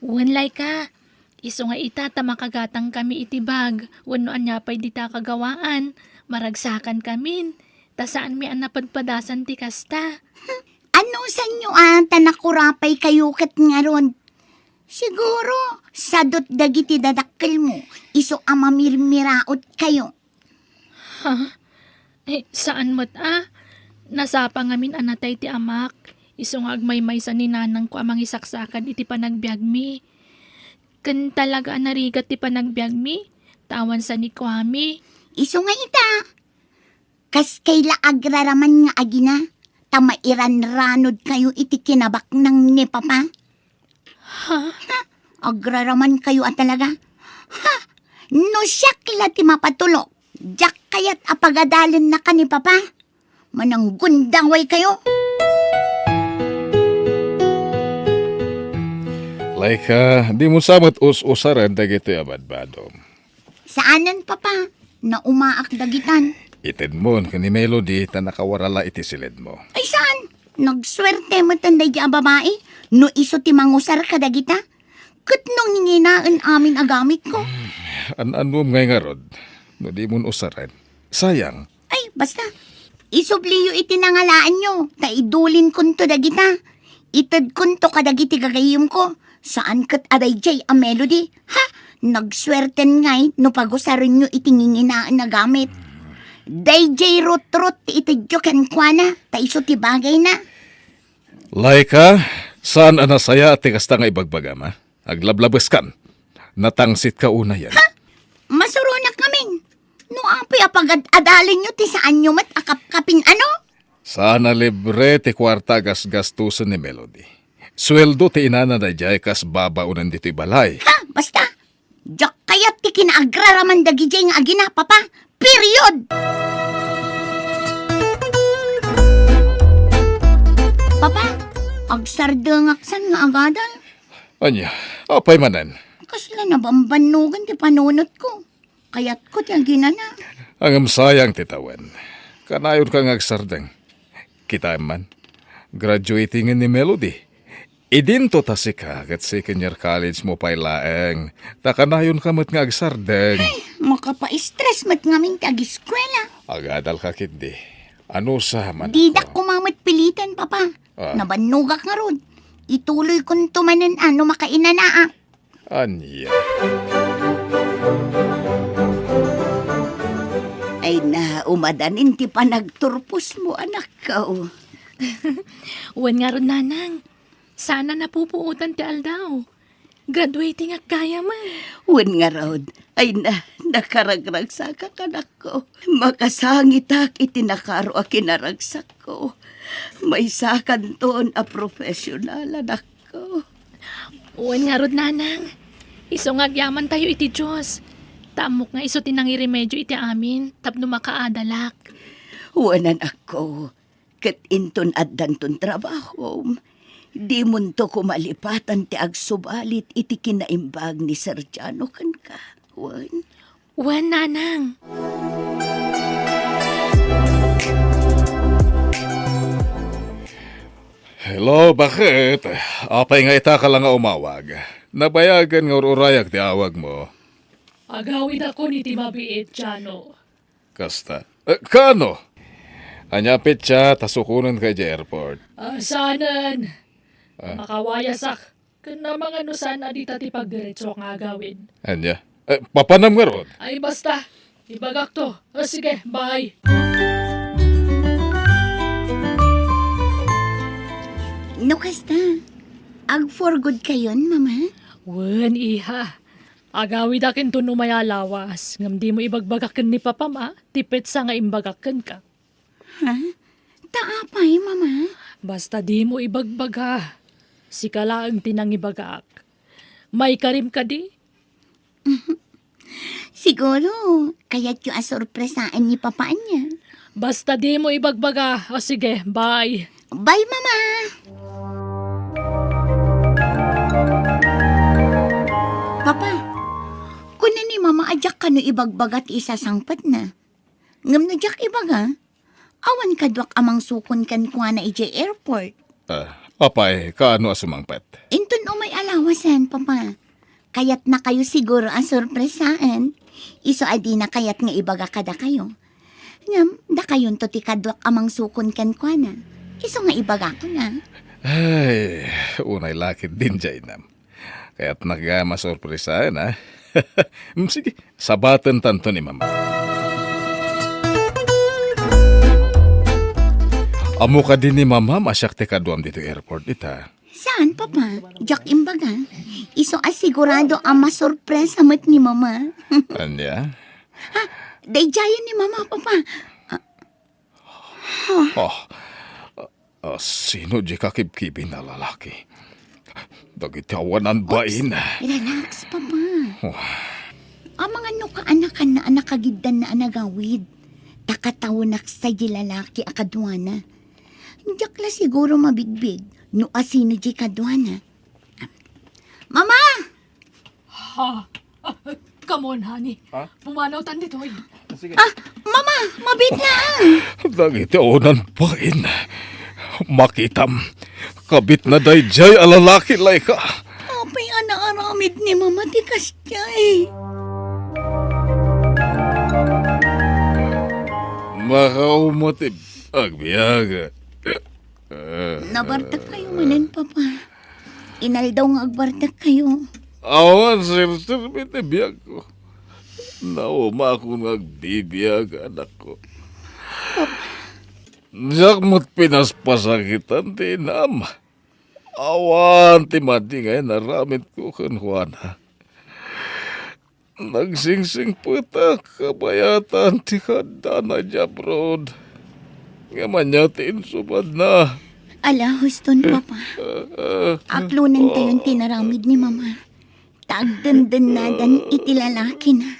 Wen, Laika, isu nga ita ta makagatangkami iti bag wenno ania pay dita kagawaan, maragsakankami. Ta saanmi a napadpadasan ti kasta. Anusanyo a ta nakurapaykayo ket ngarud? Siguro, sadot dagiti dadakkelmo, isu a mamirmiraotkayo. Ha? Eh, saan met a? Nasapa ngamin a natay ti amak, isu nga agmaymaysa ni nanangko a mangisaksakad iti panagbiagmi. Ken talaga a narigat ti panagbiagmi, ta awan sanikuami. Isu nga ita, kas kayla agraraman nga agina, ta mairanranodkayo iti kinabaknang ni Papa. Ha? Ha? Agraramankayo a talaga? Ha? No siak la ti mapatulok, diak kayat a pagadalennaka ni Papa. Mananggundawaykayo. Laika, dimo sa met us-usaren dagitoy a badbadom. Saanen, Papa. Naumaak dagitan. Itedmon ken ni Melody ta nakawarala iti siledmo. Ay, saan? Nagsuerte met daydi a babai no isu ti mangusar kadagita. Ket no nginginaen amin a gamitko. An-annuem ngay ngarud no dimon usaren. Sayang. Ay, basta. Isubliyo iti nangalaanyo, ta idulinkonto dagita. Itedkonto kadagiti gagayyemko. Saan ket a daydiay a Melody? Ha? Nagsuerten ngay no pagusarenyo iti nginginaen a gamit. Daydiay rutrot ti itedyo kenkuana, ta isu ti bagayna. Laika, saan a nasayaat ti kasta nga ibagbagam, a? Aglablabeskan. Natangsitka unayen. Ha? Masuronak ngamin. No apay a pagad-adalenyo ti saanyo met a kapkapin, ano? Saan a libre ti kuarta a gasgastosen ni Melody. Sueldo ti inana daydiay kas babaonen ditoy balay. Ha? Basta, diak kayat ti kinaagraraman dagidiay nga agina, Papa. Period! Papa, agsardengak san nga agadal. Ania, apay manen? Kasla nabambannogan ti panunotko. Kayatko ti aginana. Ngem sayang ti tawen. Kanayonka nga agsardeng. Kitaem man, graduating ni Melody. Idinto ta sika ket second year college mo pay laeng. Ta kanayonka met nga agsardeng. Ay, makapa-stress met ngamin ti agiskuela. Agadalka ketdi. Anusa man. Didak koma met piliten, Papa. Ah. Nabannogak ngarud. Ituloykonto manen a no makainanaak. Ania? Umadanin ti panagturposmo, anakko. Wen ngarud, nanang. Saan a napupuotan ti aldaw. Graduating ak gayam. Wen ngarud, ay na, nakaragragsakak, anakko. Makasangitak iti nakaro a kinaragsakko. Maysakanton a profesional, anakko. Wen ngarud, nanang. Isu nga agyamantayo iti Dios. Ta ammok nga isu ti nangiremedio iti amin tapno makaadalak. Wen, anakko, ket inton addanton trabahom, dimonto koma lipatan ti agsubalit iti kinaimbag ni Sir Jano kenka. Wen? Wen, nanang. Hello, bakit? Apay nga ita ka la nga umawag? Nabayagen nga ur-urayak ti awagmo. Agawidakon iti mabiit, Jano. Kasta. Eh, kaano? Ania a petsa ta sukonenka idiay airport? Ah, saanen. Ah. Makawayasak. Ken amangan no saan a dita ti pagdiretso nga agawid. Ania? Eh, papanam ngarud? Ay, basta. Ibagakto. O, sige, bye. No kasta, ag-for good kayon, Mama? Wen, iha. Agawidak inton umay a lawas, ngem dimo ibagbaga ken ni Papam a ti petsa nga imbagak kenka. Ha? Ta apay, Mama? Basta dimo ibagbaga. Sika laeng ti nangibagak. Maikarim kadi? Siguro, kayatyo a sorpresaen ni Papa ania. Basta dimo ibagbaga. O sige, bye. Bye, Mama! Papa, kuna ni Mama a diak kano ibagbaga ti isasangpetna. Ngem no diak ibaga, awan kaduak a mangsukon kenkuana idiay airport. Ah, apay, kaano a sumangpet? Inton umay a lawasen, Papa. Kayatnakayo siguro a sorpresaen. Isu a dina kayat nga ibaga kadakayo. Ngem, dakayonto ti kaduak a mangsukon kenkuana. Isu nga ibagakon a. Ay, unay lakit din, Jainam. Kayatnak gayam a sorpresaen, a. Mm, sige, sabatentanto ni Mama. Ammo kadi ni Mama a siak ti kaduam ditoy airport ita? Saan, Papa? Diak imbaga. Isu a sigurado a masorpresa met ni Mama. Ania? Ha? Daydiayen ni Mama, Papa. Ah. Ah, ah, sino di kakibkibin a lalaki? Dagiti awanan bain. Relax, Papa. Oh. Amangan no kaanakanna a nakagiddanna a nagawid. Ta katawenak sa di lalaki a kaduana. Diak la siguro mabigbig no asino di kaduana. Mama! Ha? Ah, come on, honey. Ha? Pumanawtan ditoy. Sige. Ah, Mama, mabiit na ang. Dagiti awanan bain. Makitam. Kabit na daydiay a lalaki, Laika. Apay a naaramid ni Mama ti kasdiay? Makaumot ti agbiag. Nabartek kayo manen, Papa. Inaldaw nga agbartek kayo. Awan, sir, sir, ti biag ko. Naumakon nga agbibiag, anakko. Diak met pinaspasakitan ti inam. Awan ti madi nga inaramidko kenkuana. Nagsingsingpetak kabayatan ti kaadana idiay abroad. Ngem ania ti insubadna? Ala, huston, Papa. Aklonentayon ti naramid ni Mama. Ta agdendennadan iti lalakina.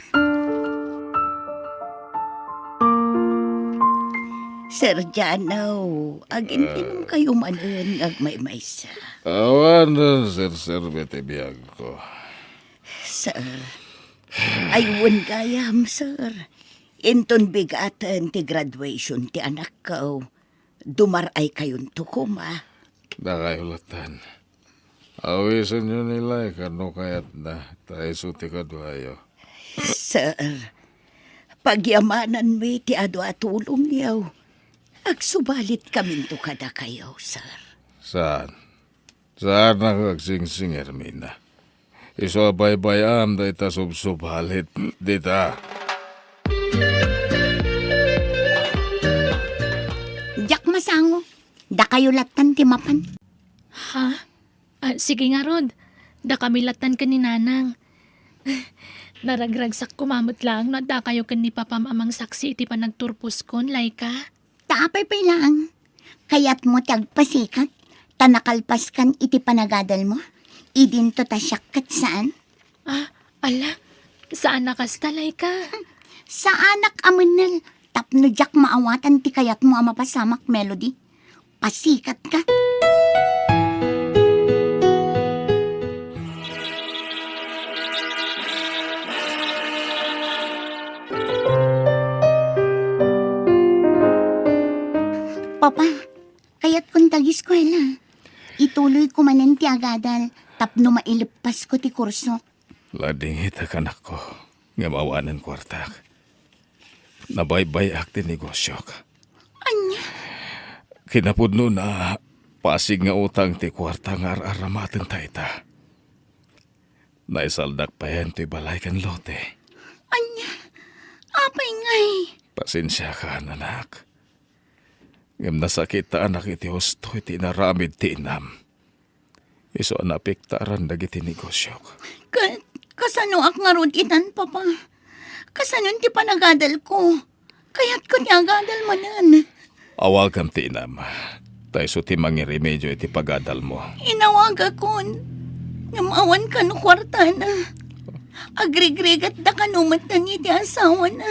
Sir Jano, agintinom kayo manen nga agmaymaysa. Awan, sir, sir, ti biag ko. Sir, ay wen gayam, sir. Inton bigaten ti graduation ti anakko, dumar-ay kayonto koma. Dakayo latten. Awisenyo ni Laika no kayatna, ta isu ti kaduayo. Sir, pagyamananmi ti adu a tulongyo. Agsubalit kaminto kadakayo, sir. Saan? Saannak agsingsing, Hermina. Isu a baybay-am dayta subsubalit dita. Dakayo lattan ti mapan. Ha? Ah, sige ngarud. Dakami lattan ken ni Nanang. Naragragsak koma met laeng no addakayo ken ni Papam a mangsaksi iti panagturposkon, Laika. Ta apay pay laeng? Kayatmo ti agpasikat, ta nakalpaskan iti panagadalmo? Idinto ta siak ket saan? Ah, ala, saan a kasta, Laika? Saanak a mennel, tapno diak maawatan ti kayatmo a mapasamak, Melody. Pasikatka. Papa, kayatkon ti ageskuela. Ituloyko manen ti agadal tapno maileppasko ti kursok. Ladingitak, anakko, ngem awanen kuartak. Nabaybay-ak ti negosiok. Ania? Kinapudnona, pasig nga utang ti kuarta nga ar-aramatenta ita. Naisaldak payen toy balay ken lote. Ania? Apay ngay? Pasensiakan, anak. Ngem nasakitanak iti husto iti inaramid ti inam. Isu a naapektaran dagiti negosiok. Ka-, kasanoak ngarud itan, Papa? Kasanon ti panagadalko? Kayatko ti agadal manen. Awagam ti inam. Ta isu ti mangiremedio iti pagadalmo. Inawagakon. Ngem awan kano kuartana. Agrigrigatda kano metten iti asawana.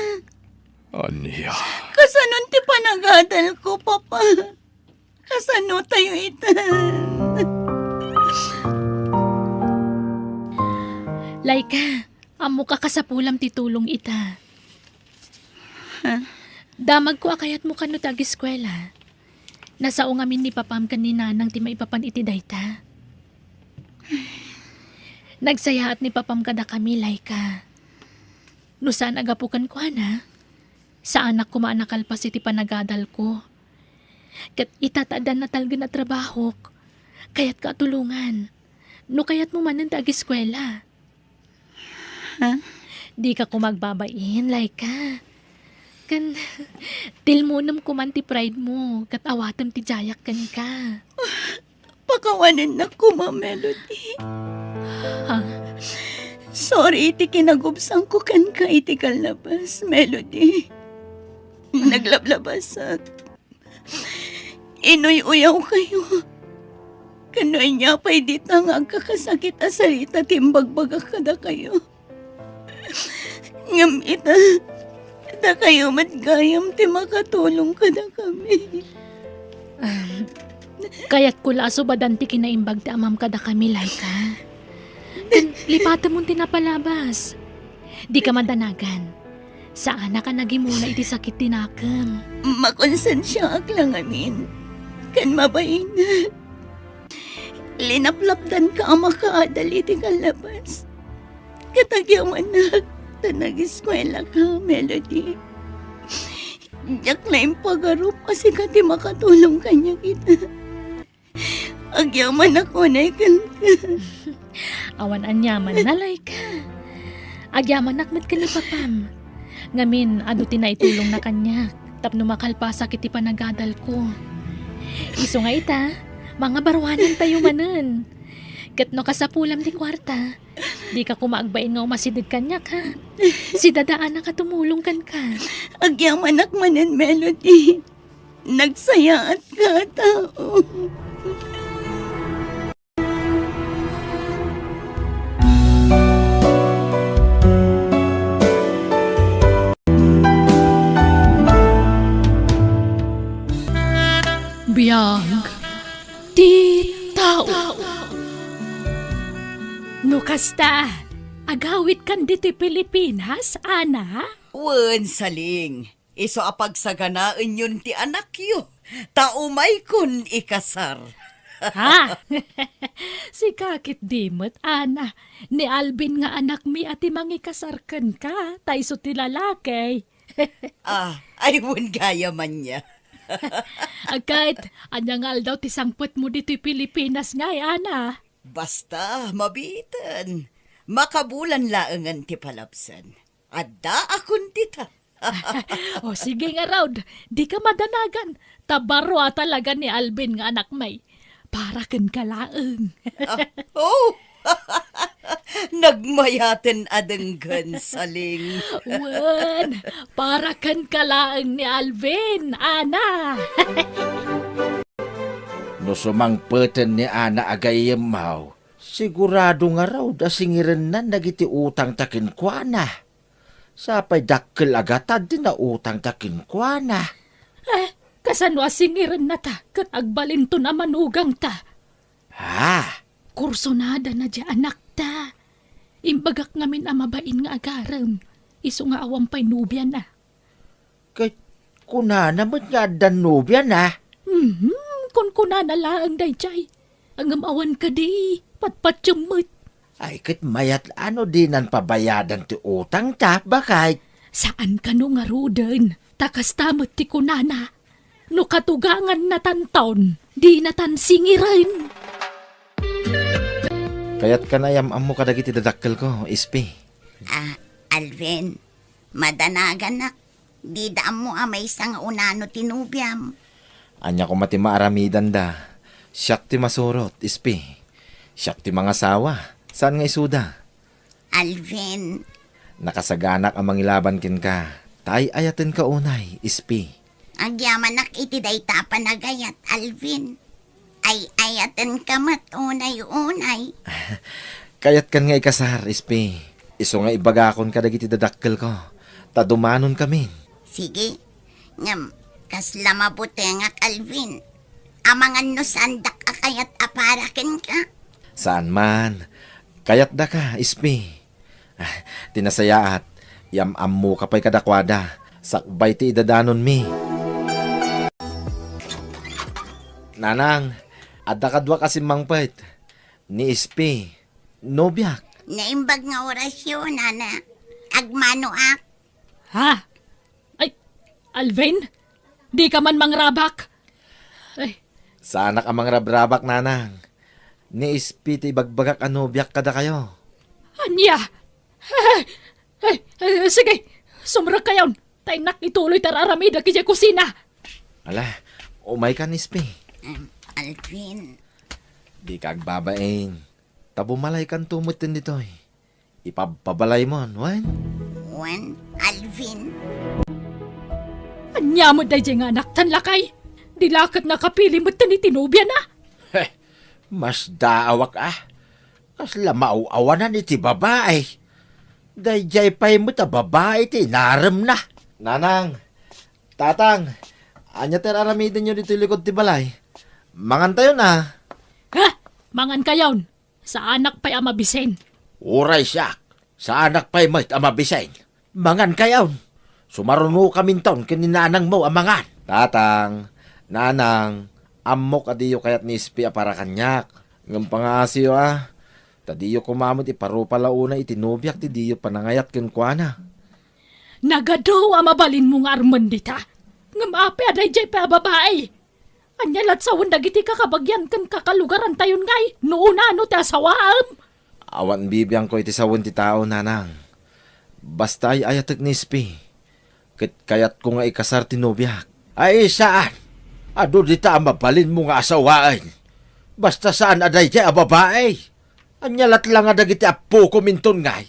Ania? Kasanon ti panagadalko, Papa? Kasano tayo ita? Laika, ammoka kasapulam ti tulong ita. Ha? Damagko a kayatmo kano ti ageskuela. Nasao ngamin ni Papam ken ni Nanang ti maipapan iti dayta. Nagsayaat ni Papam kadakami, Laika. No saan a gapu kenkuana, saanak koma a nakalpas iti panagadalko. Ket ita ta addan natalgen a trabahok, kayatka a tulongan. No kayatmo manen ti ageskuela. Ha? Dika koma agbabain, Laika. Ken, tilmonem koman ti pride mo, ket awatem ti diayak kenka. Pakawanennak koma, Melody. Ha? Sorry iti kinagubsangko kenka iti kallabas, Melody. Naglablabasak. Inuy-uyawkayo. Ken no ania pay dita nga agkakasakit a sarita ti imbagbagak kadakayo. Ngem ita, dakayo met gayam ti makatulong kadakami. Um, kayatko la a subadan ti kinaimbag ti amam kadakami, Laika. Ken lipatemon ti napalabas. Dika madanagan. Saanak a nagimula iti sakit ti nakem. Makonsensiaak la ngamin. Ken mabainak. Linaplapdanka a makaadal iti kallabas. Ket agyamanak ta nageskuelaka, Melody. Diak la impagarup a sika ti makatulong kaniak ita. Agyamanak unay kenka. Awan aniaman, Laika. Agyamanak met ken ni Papam. Ngamin, adu ti naitulongna kaniak tapno makalpasak iti panagadalko. Isu nga ita, mangabaruanantayo manen. Ket no kasapulam ti kuarta, dika koma agbain nga umasideg kaniak, ha? Sidadaanak a tumulong kenka. Agyamanak manen, Melody. Nagsayaatka a tao. Biag ti tao. No kasta, agawidkan ditoy Pilipinas, Ana? Wen, Saling. Isu a pagsaganaenyon ti anakyo, ta umaykon ikasar. Ha? Sika ketdi met, Ana. Ni Alvin nga anakmi a ti mangikasar kenka, ta isu ti lalaki. Ah, ay, wen gayam ania. Ket, ania nga aldaw ti sangpetmo ditoy Pilipinas ngay, Ana? Basta, mabiiten. Makabulan laengen ti palabsen. Addaakon dita. O sige ngarud, dika madanagan. Ta baro a talaga ni Alvin nga anakmi. Para kenka laeng. Ah, oh! Nagmayaten a denggen, Saling. Wen, para kenka laeng ni Alvin, Ana. No sumangpeten ni Ana a gayyemmo, sigurado ngarud a singirennan dagiti utangta kenkuana. Sapay dakkel a gatad ti nautangta kenkuana. Eh, kasano a singirennata ket agbalinton a manugangta? Ha? Kursunadana diay anakta. Imbagak ngamin a mabain nga agarem, isu nga awan pay nobiana. Ket kunana met nga addan nobiana? Mhm, kunkunana laeng daydiay. Ngem awan kadi, patpatiem met. Ay, ket mayat a no dinan pabayadan ti utangta, baket? Saan kano ngaruden, ta kasta met ti kunana. No katugangannatanton, dinatan singiren. Kayatkan a yam-ammo kadagiti dadakkelko, Ispi. Ah, Alvin, madanaganak. Dida ammo a maysa nga unano ti nobiam. Ania koma ti maaramidanda? Siak ti masurot, Ispi. Siak ti mangasawa. Saan nga isuda? Alvin. Nakasaganak a mangilaban kenka. Ta ay-ayatenka unay, Ispi. Agyamanak iti dayta a panagayat, Alvin. Ay-ayatenka met unay-unay. Kayatkan nga ikasar, Ispi. Isu nga ibagakon kadagiti dadakkelko, ta dumanonkamin. Sige, ngem kasla mabutengak, Alvin. Amangan no saandak a kayat a para kenka. Saan man. Kayatdaka, Ispi. Ah, ti nasayaat, yam-ammoka pay kadakuada, sakbay ti idadanonmi. Nanang, adda kaduak a simmangpet. Ni Ispi, nobiak. Naimbag nga orasyo, nana. Agmanoak. Ha? Ay, Alvin? Dika man mangrabak? Ay. Saanak a mangrabrabak, nanang. Ni Ispi ti ibagbagak a nobiak kadakayo. Ania? Ay, ay, ay, sige, sumrekkayon. Ta innak ituloy ti ar-aramidek idiay kusina. Ala, umaykan, Ispi. Em, Alvin. Dika agbabain. Ta bumalaykanto metten ditoy. Ipabpabalaymon, wen? Wen, Alvin. Ania met daydiay nga anaktan, lakay? Di la ket nakapili metten iti nobiana? Heh, masdaawak a. Kasla maaw-awanan iti babai. Daydiay pay met a babai ti inaremna. Nanang, Tatang, ania ti ar-aramidenyo ditoy likod ti balay? Mangantayon a. Ha? Mangankayon? Saanak pay a mabisin. Uray siak, saanak pay met a mabisin. Mangankayon. Sumarunokaminton ken ni nanangmo a mangan. Tatang, nanang, ammok a diyo kayat ni Ispi a para kaniak. Ngem pangaasiyo a, ta diyo koma met iparupa la unay iti nobiak ti diyo panangayat kenkuana. Nagadu a mabalinmo nga armen dita. Ngem apay a daydiay pay a babai? Ania lat sawen dagiti kakabagian ken kakalugarantayon ngay no unano ti asawaem? Awan bibiangko iti sawen ti tao, nanang. Basta ay-ayatek ni Ispi. Ket kayatko nga ikasar ti nobiak. Ay, saan? Adu dita a mabalinmo nga asawaen. Basta saan a daydiay a babai. Ania lat la nga dagiti appokom inton ngay?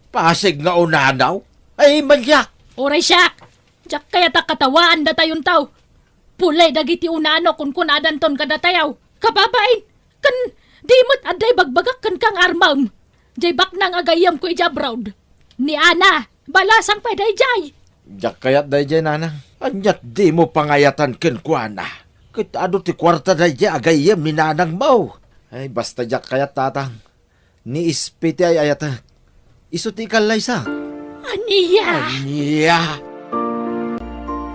Pasig nga unanaw? Ay, maniak! Uray siak! Diak kayat a katawaan datayon tao. Pulay dagiti unano kunkunadanton kadatayaw. Kababain, ken di met adda ibagbagak kenka nga armem. Diay baknang a gayyemko idiay abroad. Ni Ana, balasang pay daydiay. Diak kayat daydiay, nanang. Aniat dimo pangayatan kenkuana? Ket adu ti kuarta daydiay a gayyem ni nanangmo. Ay, basta diak kayat, tatang. Ni Ispi ti ay-ayatek. Isu ti ikallaysa. Ania? Ania?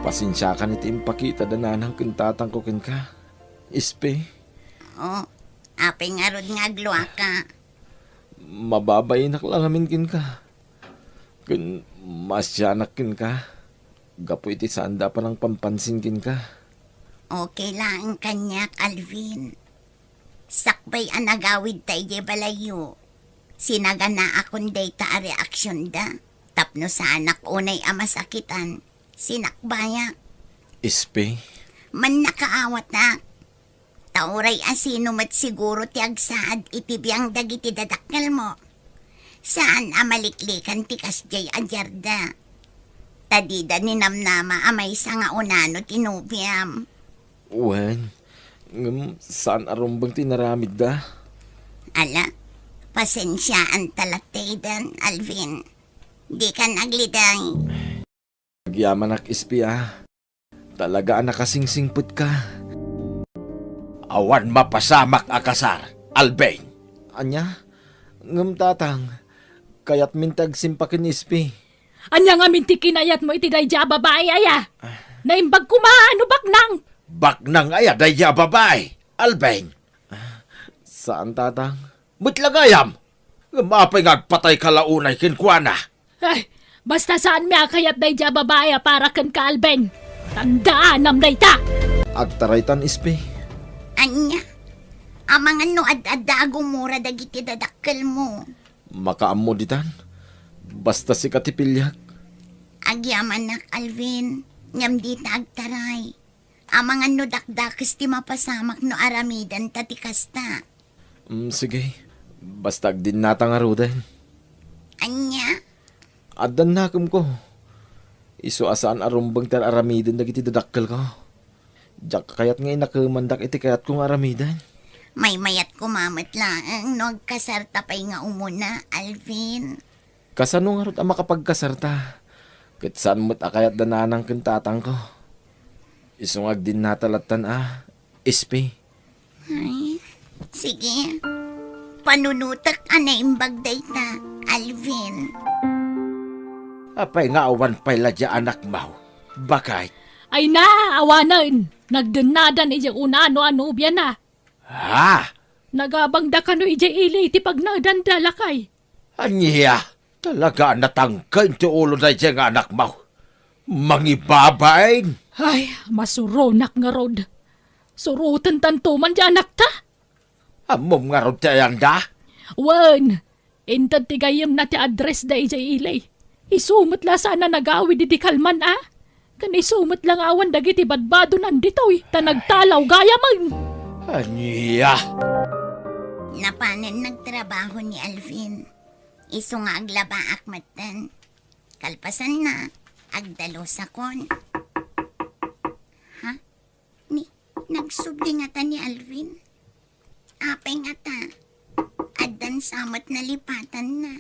Pasensiakan iti impakita da nanang ken tatangko kenka, Ispi. Oh, apay ngarud nga agluaka? Mababainak la ngamin kenka. Ken maasianak kenka. Gapu iti saanda a panangpampansin kenka. Okay laeng kaniak, Alvin. Sakbay a nagawidta idiay balayyo, sinaganaakon dayta a reaksionda. Tapno saanak unay a masakitan, sinakbayak. Ispi? Mannakaawatak. Ta uray asino met siguro ti agsaad iti biang dagiti dadakkelmo. Saan a maliklikan ti kasdiay a diarda. Ta dida ninamnama a maysa nga unano ti nobiam. Wen, ngem saan a rumbeng ti inaramidda. Ala, pasensiaanta latta iden, Alvin. Dikan agliday. Agyamanak, Ispi, a. Talaga a nakasingsingpetka. Awan mapasamak a kasar, Alvin. Ania? Ngem, Tatang, kayatmin ti agsimpa ken Ispi. Ania ngamin ti kinayatmo iti daydiay a babai, aya? Naimbag koma no baknang. Baknang aya daydiay a babai, Alvin? Saan, Tatang. Met la gayam. Ngem apay nga agpatayka la unay kenkuana? Ay, basta saanmi a kayat daydiay a babai a para kenka, Alvin. Tandaanam dayta! Agtaraytan, Ispi. Ania? Amangan no ad-adda a gumura dagiti dadakkelmo. Makaammo ditan. Basta sika ti piliak. Agyamanak, Alvin. Ngem dita agtaray. Amangan no dakdakes ti mapasamak no aramidenta ti kasta. Mm, sige. Basta agdinnata ngaruden. Ania? Addan nakemko. Isu a saan a rumbeng ti ar-aramiden dagiti dadakkelko. Diak kayat nga inakemandak iti kayatko nga aramiden. Maymayat koma met laeng no agkasarta pay nga umuna, Alvin. Kasano ngarud a makapagkasarta? Ket saan met a kayat da nanang ken tatangko. Isu nga agdinnata lattan a, Ispi. Ay, sige. Panunotek a naimbag dayta, Alvin. Apay nga awan pay la dia anakmo? Bakit? Ay na, awanen. Nagdennadan idiay unano a nobiana. Ha? Nagabangda kano idiay ili iti pagnaedanda, lakay. Ania? Talaga a natangken ti ulo daydiay nga anakmo. Mangibabain! Ay, masuronak ngarud. Surotentanto man ti anakta. Ammom ngarud ti ayanda? Wen, inted ti gayyemna ti addressda idiay ili. Isu met la saan a nagawid idi kalman a. Ken isu met la nga awan dagiti badbadonan ditoy, ta nagtalaw gayamen. Ania? Napanen nagtrabaho ni Alvin. Isu nga aglabaak metten. Kalpasanna, agdalusakon. Ha? Ni, nagsubli ngata ni Alvin? Apay ngata? Addan sa met nalipatanna.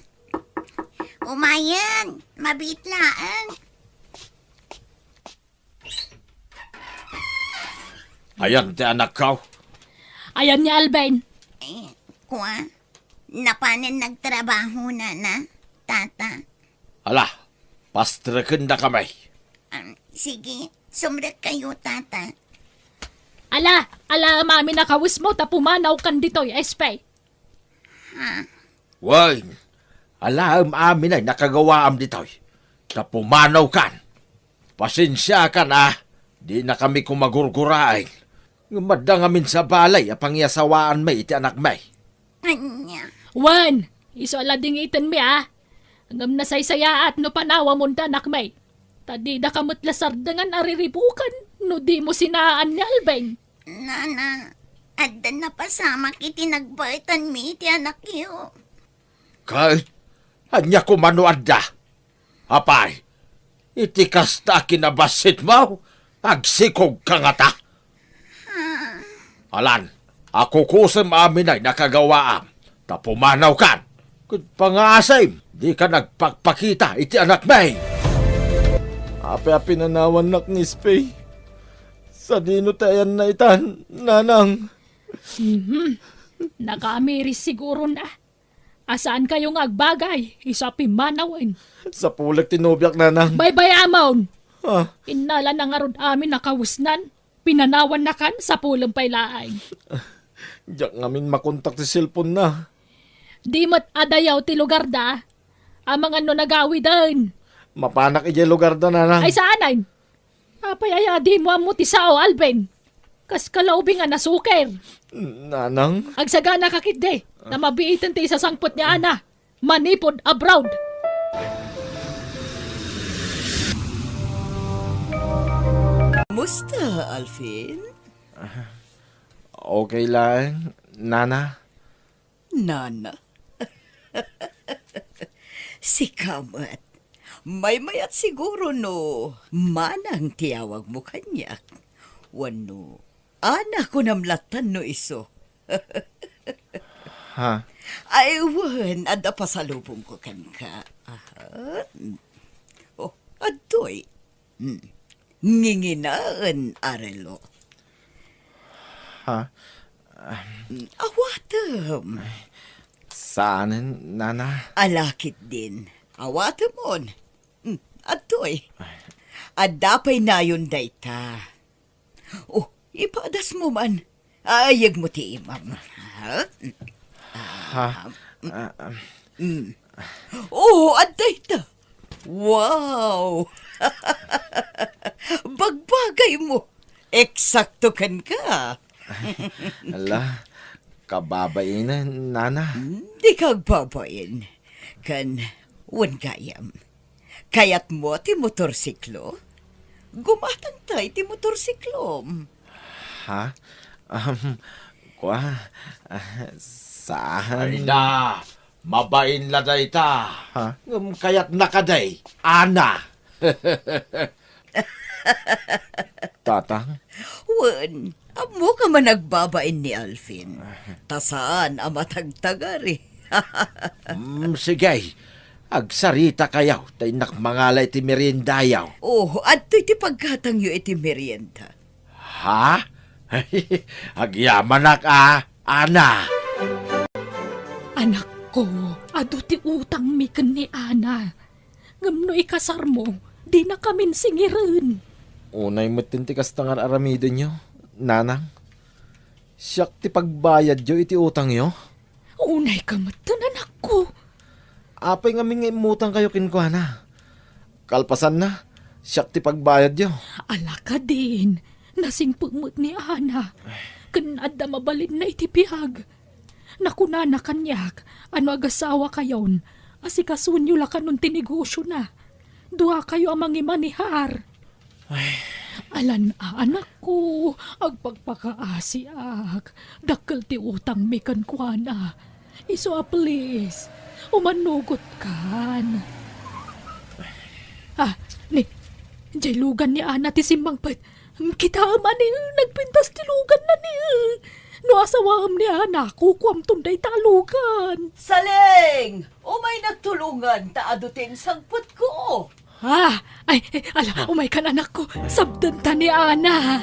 Umayen, mabiit laeng. Ayan ti anakko. Ayan ni Alvin. Eh, kua, napanen nagtrabaho, nana, tata. Ala, pastrekendakami. Ah, sige, sumrekkayo, tata. Ala, alaem amin a kawesmo ta pumanawkan ditoy, Espe. Ha? Wen, alaem amin a nakagawaam ditoy, ta pumanawkan. Pasensiakan a, dinakami koma gurguraen. Ngem adda ngamin sa balay a pangiasawaanmi iti anakmi. Ania? Wen, isu a la dingitenmi a. Ngem nasaysayaat no panawamon ti anakmi. Ta didaka met la sardengan a riribuken no dimo sinaan ni Alvin. Nana, adda napasamak iti nagbaetanmi iti anakyo. Ket ania koma no adda? Apay, iti kasta a kinabassitmo, agsikogka ngata? Alan, a kukusem amin a nakagawaam, ta pumanawkan. Ket pangaasim, dika nagpakpakita iti anakmi. Apay a pinanawannak ni Espey? Sadino ti ayanna itan, nanang? Mhm. Nakaamiris siguro na. A saankayo nga agbagay, isu a pimmanawen. Sapulek ti nobiak, nanang. Baybay-amon! Ah. Innala na ngarud amin a kawesnan. Pinanawannakan, sapulem pay laeng. Diak ngamin makontak ti cellphone na. Di met adayaw ti lugarda. Amangan no nagawiden. Mapanak idiay lugarda, nanang. Ay, saanen? Apay aya a dimo ammo ti sao, Alvin? Kas kalaubing a nasuker. Nanang? Agsaganaka ketdi, ta mabiiten ti isasangpet ni Ana. Manipud abroad. Musta, Alvin? Okay lang, Nana. Nana? Sika met. Maymayat siguro no Manang ti awagmo kaniak. Wenno Ana, kunam lattan no isu. Ha? Ay, wen, adda pasalubongko kenka. Aha. Oh, adtoy. Hmm. Nginginaen a relo. Ha? Hmm, awatem. Saanen, Nana? Ala ketdin. Awatemon. Hmm, adtoy. Adda pay nayon dayta. Oh, ipadasmo man. Ayegmo ti imam. Ha? Ha? Ah, um. Mm. Oh, adda ita. Wow! Bagbagaymo. Eksakto kenka. Ala, kababain, Nana. Hmm, dika agbabain. Ken, wen gayam. Kayatmo ti motorsiklo? Gumatangta iti motorsiklom. Ha? Um, kua, ah, saan? Ay na, mabain la dayta. Ha? Ngem kayatna kadi, Ana. Tatang? Wen, ammok a managbabain ni Alvin. Ta saan a matagtagari. Mm, sige. Agsaritakayo, ta innak mangala iti meriendayo. Oh, adtoy ti paggatangyo iti merienda. Ha? Agyamanak a, Ana. Anakko, adu ti utangmi ken ni Ana. Ngem no ikasarmo, dinakamin singiren. Unay metten ti kasta nga ar-aramidenyo, Nanang. Siak ti pagbayadyo iti utangyo. Unayka metten, anakko. Apay ngamin nga immutangkayo kenkuana? Kalpasanna, siak ti pagbayadyo. Ala kadin, nasingpet met ni Ana. Ken adda mabalinna iti biag. Nakunana kaniak a no agasawakayon, asikasuenyo la kanon ti negosiona. Duakayo a mangimanehar. Ay. Alan a, anakko, agpakpakaasiak. Dakkel ti utangmi kenkuana. Isu a please, umannugotkan. Ah, ni, jay lugan ni Ana ti simmangpet. Kitaem a ni, nagpintas ti luganna ni. No asawaem ni Ana, kukuamton dayta a lugan. Saleng! Umaynak tulongan ta adu ti insangpetko. Ah, ay, ay, ala, umaykan, anakko. Sabdenta ni Ana.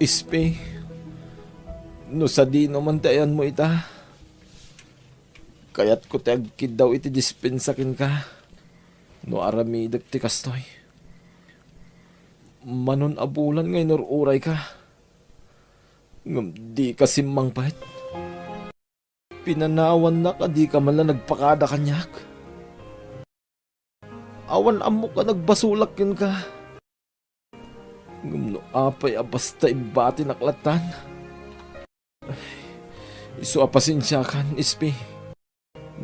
Ispi, no sadino man ti ayanmo ita, kayatko ti agkiddaw iti dispensa kenka no aramidek ti kastoy. Manon a bulan nga inur-urayka, ngem dika simmangpet. Pinanawannak a dika man la nagpakada kaniak. Awan ammok a nagbasolak kenka. Ngem no apay a basta imbatinak lattan? Isu a pasensiakan, Ispi.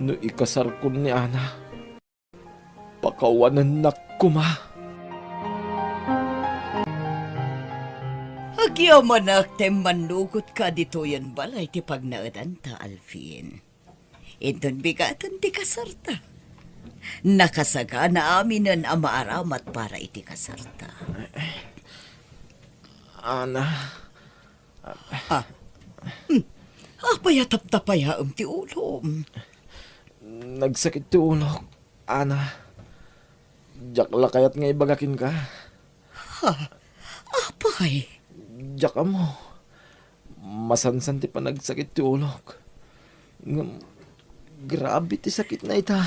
No ikasarkon ni Ana, pakawanennak koma. Agyamanak ta immannugotka ditoyen balay ti pagnaedanta, Alvin. Inton bigaten ti kasarta, nakasagana aminen a maaramat para iti kasarta. Ana. Ah. Hmm. Apay a taptapayaem ti ulom? Nagsakit ti ulok, Ana. Diak la kayat nga ibaga kenka. Ha? Apay? Diak ammo. Masansan ti panagsakit ti ulok. Ngem, grabe ti sakitna ita.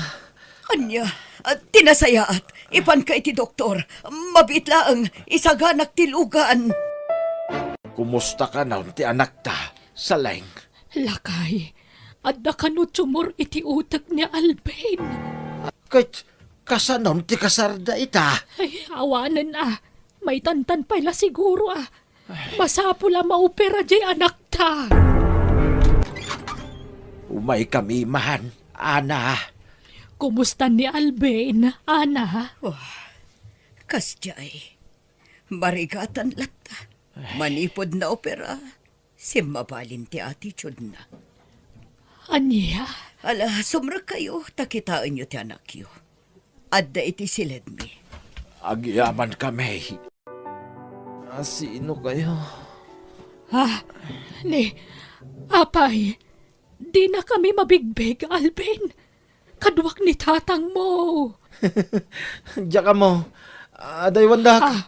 Ania? Ah, ti nasayaat, ipanka iti doktor. Mabiit laeng, isaganak ti lugan. Kumusta kanon ti anakta, Saleng? Lakay, adda kano tumor iti utek ni Alvin. Ket kasanon ti kasarda ita? Ay, awanen a. Maitantan pay la siguro a. Masapul a maopera jay anakta. Umaykami man, Ana. Kumusta ni Alvin, Ana? Oh, kasdiay. Marigatan latta. Manipud naopera, simmabalin ti attitude-na. Ania? Ala, sumrekkayo, ta kitaenyo ti anakyo. Adda iti siledmi. Agyamankami. A sino kayo? Ah, ni, apay, dinakami mabigbig, Alvin. Kaduak ni tatangmo. Diak ammo. Adaywandak. Ah.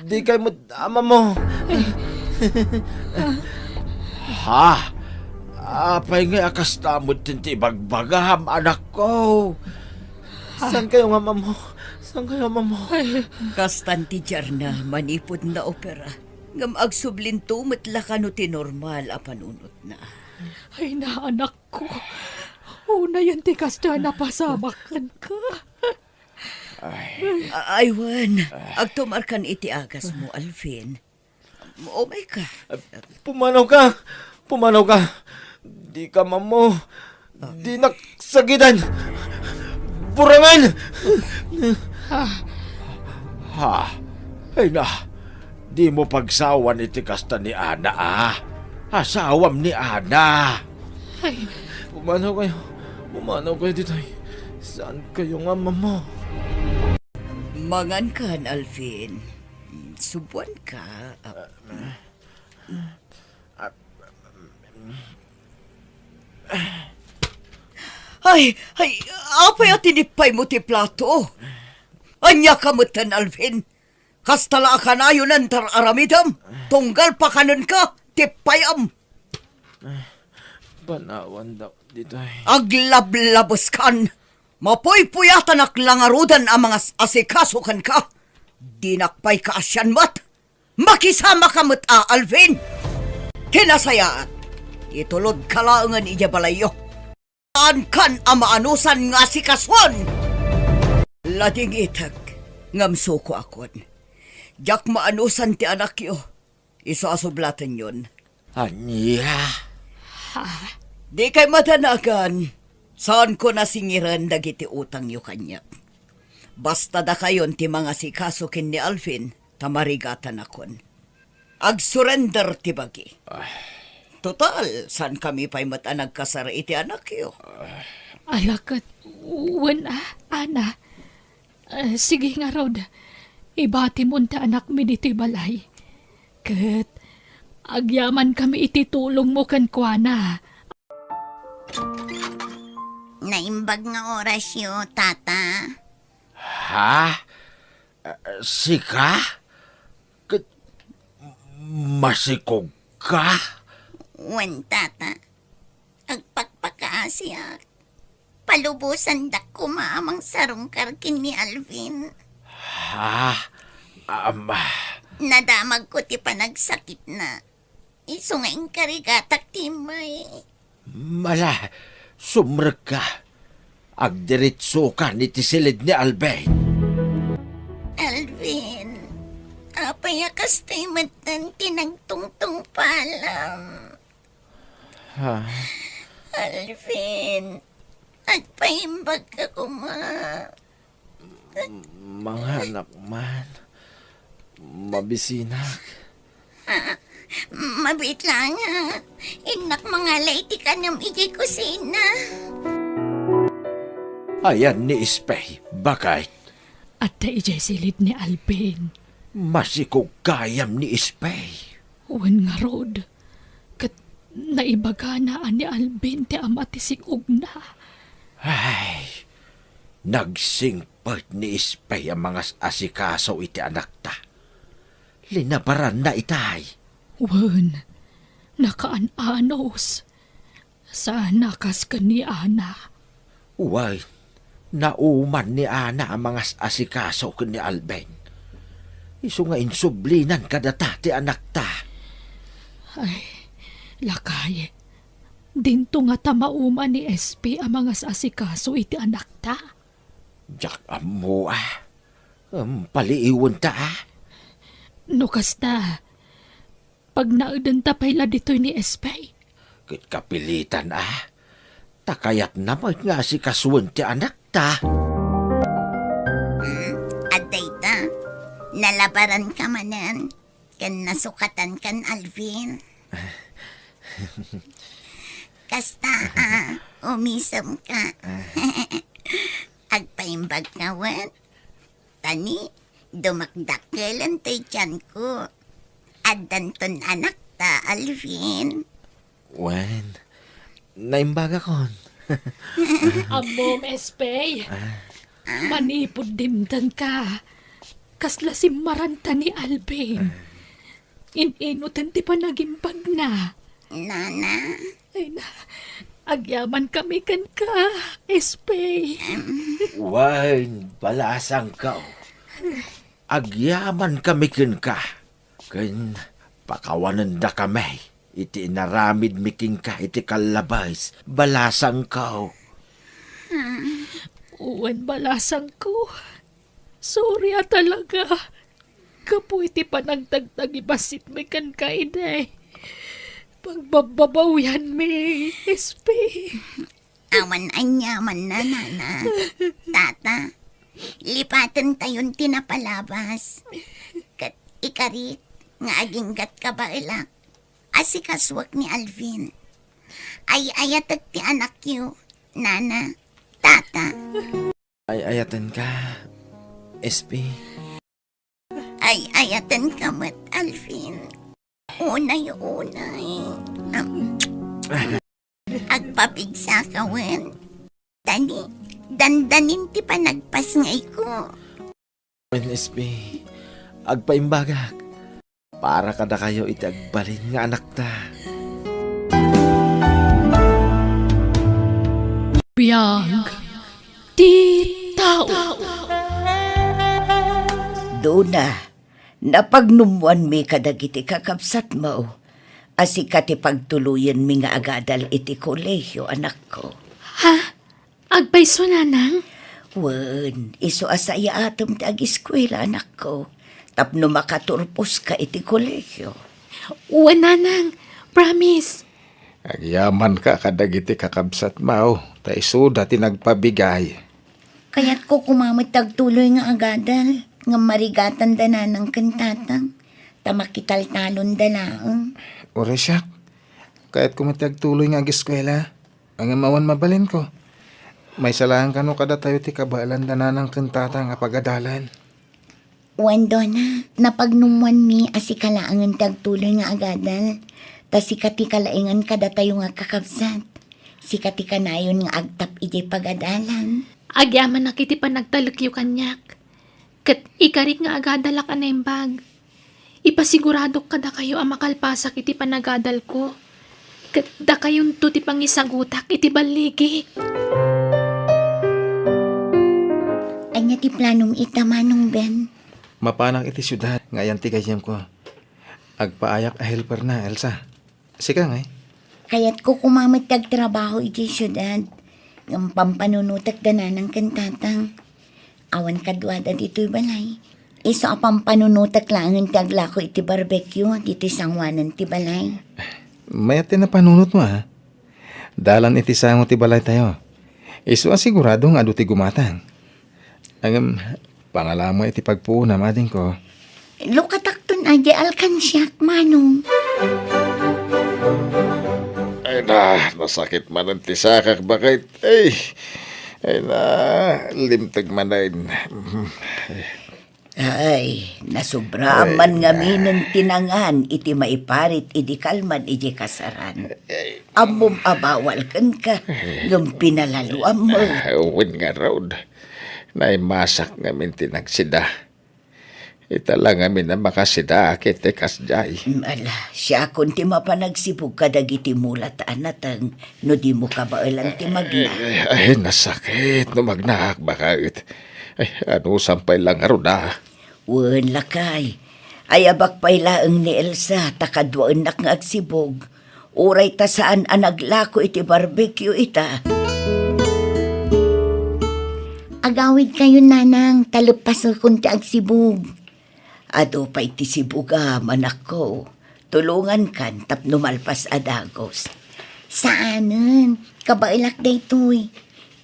Dikay met ammo. Ha? Apay ngay a kasta met ti ibagbagam, anakko? Ah. Saan kayo nga ammo? Saan kayo ammo? Ay. Kastan ti diarna manipud naopera. Ngem agsublinto met la kano ti normal a panunotna. Ay, naanak ko. Unayen ti kasta a napasamak kenka. Ay. A-, ay, wen. Agtumarkan iti agasmo, Alvin. Umayka. Pumanawka! Pumanawka! Dika ammo! Dinak sagidan! Burangen! Ha? Ay na, dimo pagsawan iti kasta ni Ana, a? Asawam ni Ana. Ay. Pumanaw kayo. Pumanaw kayo ditoy. Saan kayo nga ammo? Mangankan, Alvin. Subuanka. Ay, ay, apay a tinippaymo ti plato? Ania ka metten, Alvin? Kasta la a kanayon a inter-aramidem, tunggal pakanenka, tippayam. Panawandak ditoy. Aglablabeskan! Mapuypuyatanak la ngaruden a mangas-asikaso kenka. Dinak pay kaasian met. Makisamaka met a, Alvin! Ti nasayaat, itulodka laengen idiay balayyo. Saankan a maanusan nga asikason! Ladingitek, ngem sukoakon. Diak maanusan ti anakyo. Isu a sublatenyon. Ania? Ha? Dikay madanagan. Saanko nasingiren dagiti utangyo kaniak. Basta dakayon ti mangasikaso ken ni Alvin, ta marigatanakon. Agsurrender ti bagi. Ay. Total, saankami pay met a nagkasar iti anakyo. Ala ket, wen a, Ana. Ah, sige ngarud, ibatimon ti anakmi ditoy balay. Ket agyamankami iti tulongmo kenkuana. Naimbag nga orasyo, Tata. Ha? Ah, sika? Ket masikogka? Wen, Tata. Agpakpakaasiak. Palubosandak koma a mangsarungkar ken ni Alvin. Ha? Ama. Nadamagko ti panagsakitna. Isu nga inkarigatak ti immay. Mala, sumrekka. Agdiretsokan iti silid ni Alvin. Alvin, apay a kastoy metten ti nagtungtungpalam? Ha? Alvin, agpaimbagka koma. Manganak man. Mabisinak. Ha? Mabiit laeng. Innak mangala iti kanem idiay kusina. Ayan ni Espey, baket. Adda idiay silid ni Alvin. Masikog gayam ni Espey. Wen ngarud, ket naibagana a ni Alvin ti ama ti sik-ogna. Ay, nagsingpet ni Espey a mangas-asikaso iti anakta. Linabaranna itay. Wen, nakaan-anos. Saan a kas ken ni Ana. Wen, nauman ni Ana a mangas-asikaso ken ni Alvin. Isu nga insublinan kadata ti anakta. Ay, lakay, dinto ngata mauman ni Espey a mangas-asikaso iti anakta? Diak ammo a. Em, paliiwenta a. No kasta, pagnaedenta pay la ditoy ni Espey. Ket kapilitan a, ta kayatna met nga asikasuen ti anakta. Hmm, adda ita, nalabaranka manen, ken nasukatankan Alvin. Kasta a, umisemka. Agpaimbagka wen? Tani, dumakdakkelen toy tianko. Addanton anakta, Alvin. Wen, naimbagakon. Ammom, Espey. Manipud dimtengka, kasla simmaranta ni Alvin. In-inuten ti panagimbagna. Nana. Ay na, agyaman kami kenka, Espey. Wen, balasangko. Agyaman kami kenka, ken pakawanenda kami iti inaramidmi kenka iti kallabes, balasangko. Wen, balasangko. Sorry a talaga. Gapu iti panagtagtagibasitmi kenka idi pagbabbabawianmi, Espey. Awan aniamanna, Nana. Tata, lipatentayon ti napalabas. Ket ikarik nga aginggat kabaelak, asikasuek ni Alvin. Ay-ayatek ti anakyo, Nana, Tata. Ay-ayatenka, Espey. Ay-ayatenka met, Alvin. Unay-unay. Am, agpapigsaka wen? Tani, dandanin ti panagpasngayko. Wen, Espey, agpaimbagak. Para kadakayo iti agbalin nga anakta. Biag ti tao. Duna, napagnummoanmi kadagiti kakabsatmo a sika ti pagtuloyenmi nga agadal iti kolehio, anakko. Ha? Agpayso, nanang? Wen, isu a saatem ti agiskuela, anakko, tapno makaturposka iti kolehio. Wen, nanang. Promise. Agyamanka kadagiti kakabsatmo, ta isuda ti nagpabigay. Kayatko koma met ti agtuloy nga agadal, ngem marigatanda nanang ken tatang, ta makitaltalonda laeng. Uray siak, kayatko met ti agtuloy nga agiskuela. Ngem awan mabalinko. Maysa laeng kano kadatayo ti kabaelanda nanang ken tatang a pagadalan. Wen, Dona, napagnummoanmi a sika laengen ti agtuloy nga agadal, ta sika ti kalaengan kadatayo nga kakabsat. Sika ti kanayon nga agtap idiay pagadalan. Agyamanak iti panagtalekyo kaniak, ket ikarik nga agadalak a naimbag. Ipasiguradok kadakayo a makalpasak iti panagadalko, ket dakayonto ti pangisagutak iti balligi. Ania ti planom ita, Manong Ben? Mapanak iti siudad nga ayan ti gayyemko. Agpaayak a helperna, Elsa. Sika ngay? Kayatko koma met ti agtrabaho idiay siudad, ngem pampanunotek da nanang ken tatang. Awan kaduada ditoy balay. Isu a pampanunotek laengen ti aglako iti barbecue ditoy sangoanan ti balay. Mayat ti napanunotmo, a. Dalan iti sango ti balaytayo. Isu a sigurado nga adu ti gumatang. Ngem, pangalamo iti pagpuonam, adingko. Lukatakton a di alkansiak, Manong. Ay na, nasakit manen ti sakak, baket. Ay, ay na, limteg manen. Ay, nasubra man ngaminen ti nangan iti maiparit idi kalman iti kasaran. Ammom a bawal kenka, ngem pinalaluam. Ah, wen ngarud. Naimasak ngamin ti nagsida. Ita la ngamin a makasida ket ti kasdiay. Mm, ala, siakon ti mapan agsibug kadagiti mulat a nateng no dimo kabaelan ti magna. Ay, ay, nasakit no magnaak, baket. Ay, anusam pay la ngarud a. Wen, lakay. Ayabak pay laeng ni Elsa ta kaduaennak nga agsibug. Uray ta saan a naglako iti barbecue ita. Agawidkayon, nanang, ta leppasekon ti agsibug. Adu pay ti sibugam, anakko. Tulongankan tapno malpas a dagus. Saanen, kabaelak daytoy.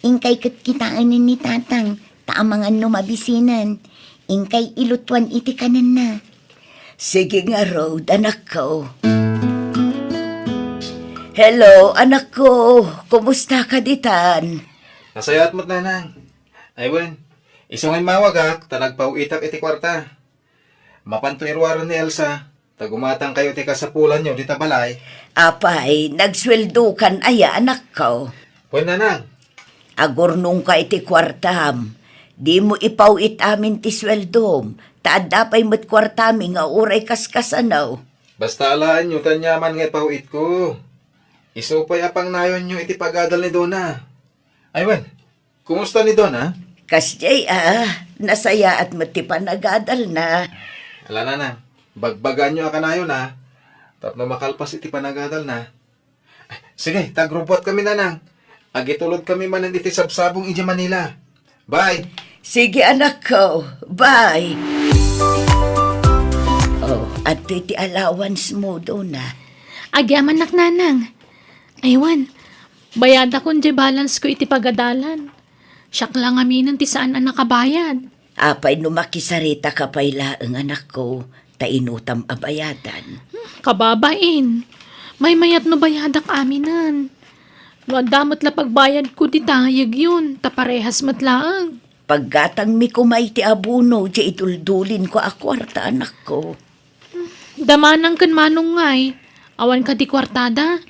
Inkay ket kitaenen ni Tatang, ta amangan no mabisinan. Inkay ilutuan iti kanenna. Sige ngarud, anakko. Hello, anakko. Kumusta ka ditan? Nasayaat met, Nanang. Ay wen, isu nga immawagak ta nagpaw-itak iti kuarta. Mapanto iruaren ni Elsa, ta gumatangkayo ti kasapulanyo dita balay. Apay, nagsueldokan aya, anakko? Wen, Nanang. Agurnongka iti kuartam. Dimo ipaw-it amin ti sueldom, ta adda pay met kuartami nga uray kaskasano. Basta alaenyo ti aniaman nga ipaw-itko. Isu pay a pangnayonyo iti pagadal ni Dona. Ay wen, kumusta ni Dona? Kasdiay a, nasayaat met ti panagadalna. Ala, Nanang, bagbagaanyo a kanayona tapno makalpas iti panagadalna. Sige, ta agrubbuatkami, Nanang. Agitulodkami manen iti sabsabong idiay Manila. Bye! Sige, anakko. Bye! Oh, adtoy ti allowance mo, Dona. Agyamanak, Nanang. Ay wen, bayadakon diay balance ko iti pagadalan. Siak la ngaminen ti saan a nakabayad. Apay no makisarita ka pay laeng, anakko, ta inutam a bayadan. Hmm, kababain. Maymayat no bayadak aminen. No adda met la pagbayadko dita, yegyon, ta parehas met laeng. Paggatangmi koma iti abono diay iduldulinko a kuarta, anakko. Damanang ken Manong ngay, awan kadi kuartada?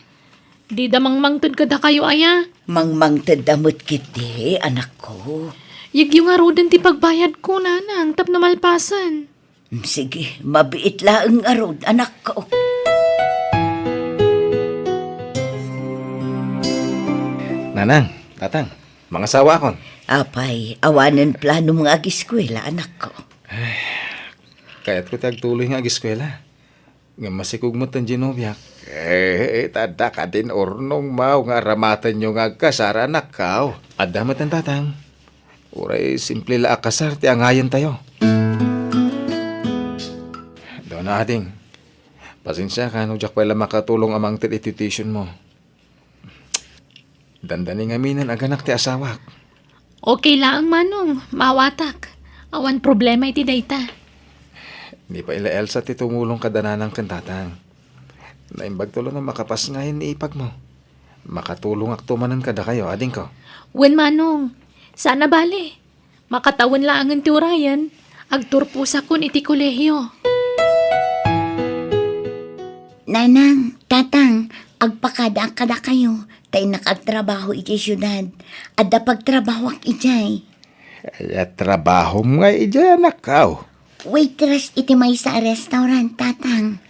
Dida mangmangted kadakayo aya? Mangmangtedda met ketdi, anakko. Yegyo ngaruden ti pagbayadko, Nanang, tapno malpasen. Mm, sige, mabiit laeng ngarud, anakko. Nanang, Tatang, mangasawakon. Apay, awanen planom nga agiskuela, anakko? Kayatko ti agtuloy nga agiskuela. Ngem masikog met ti nobiak. Eh, ta adda kadin urnongmo nga aramatenyo nga agkasar, anakko. Adda met, Tatang. Uray simple la a kasar ti angayentayo. Dona, ading, pasensiaka no diak pay la makatulong a mangted iti tuitionmo. Dandani ngaminen a ganak ti asawak. Okay laeng, Manong, maawatak. Awan problema iti dayta. Ni pay la Elsa ti tumulong kada Nanang ken Tatang. Naimbagto la no makapasngayam ni ipagmo. Makatulongakto manen kadakayo, adingko. Wen, Manong, saan a bale. Makatawen laengen ti urayen, agturposakon iti kolehio. Nanang, Tatang, agpakadaak kadakayo, ta innak agtrabaho idiay siudad. Adda pagtrabahoak idiay. Aya trabahom nga idiay, anakko? Waitress iti maysa a restaurant, Tatang.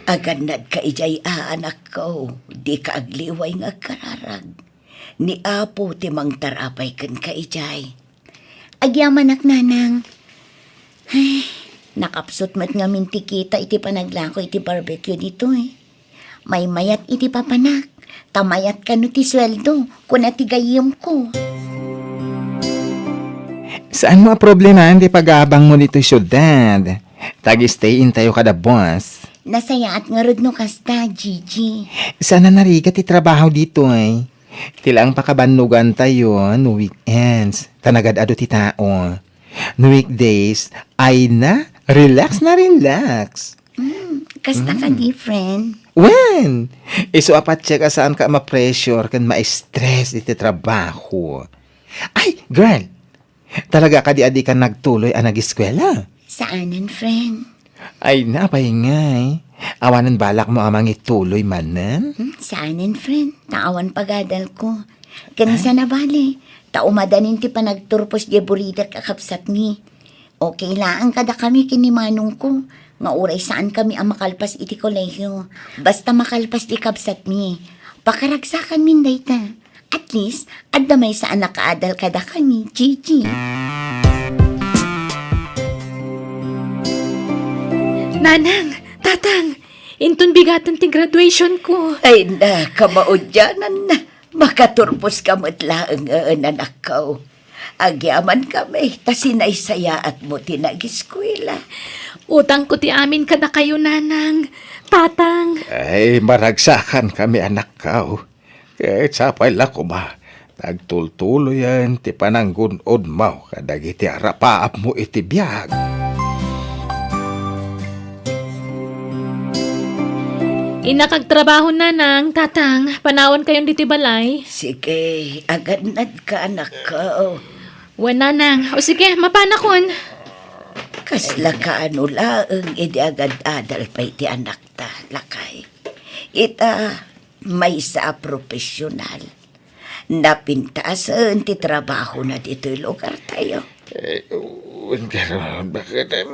Agannadka idiay a, anakko. Dika agliway nga agkararag. Ni Apo ti mangtarapay kenka idiay. Agyamanak, Nanang. Ay, nakapsut met ngamin ti kita iti panaglako iti barbecue ditoy. Maymayat iti papanak, ta mayat kano ti sueldo, kuna ti gayyemko. Saanmo a problemaen ti pag-aabangmo ditoy siudad? Tag-stay-in tayo kada boss. Nasayaat ngarud no kasta, Gigi. Saan a narigat ti trabaho ditoy? Ti laeng pakabannogantayo no weekends, ta nagad-ado ti tao. No weekdays, ay na, relax na relax. Mm, kasta ka, mm, different. Wen, isu a patiek a saanka a ma-pressure ken ma-stress iti trabaho. Ay, girl, talaga kadi a dika nagtuloy a nagiskuela? Saanen, friend. Ay, napay ngay. Awanen balakmo a mangituloy manen? Hmm, saanen, friend. Ta awan pagadalko. Ken, ay, saan a bale, ta umadanin ti panagturpos diay buridak a kabsatmi. Okay laeng kadakami ken ni manongko, nga uray saankami a makalpas iti kolehio. Basta makalpas ti kabsatmi. Pakaragsakanmin dayta. At least, adda maysa a nakaadal kadakami, Gigi. Nanang, Tatang, inton bigaten ti graduation ko. Ay na, kamaudiananna. Makaturposka met laeng, anakko. Agyamankami ta sinaysayaatmo ti nagiskuela. Utangko ti amin kadakayo, Nanang, Tatang. Ay, maragsakankami, anakko. Ket sapay la koma, nagtultuloyen ti pananggun-odmo kadagiti arapaapmo iti biag. Innak agtrabaho, Nanang, Tatang, panawankayon ditoy balay. Sige, agannadka, anakko. Wen, Nanang. O sige, mapanakon. Kasla kaano laeng idi agad-adal pay ti anakta, lakay. Ita, maysa a profesional. Napintasen ti trabahona ditoy lugartayo. Eh, wen, karon, bakit, em,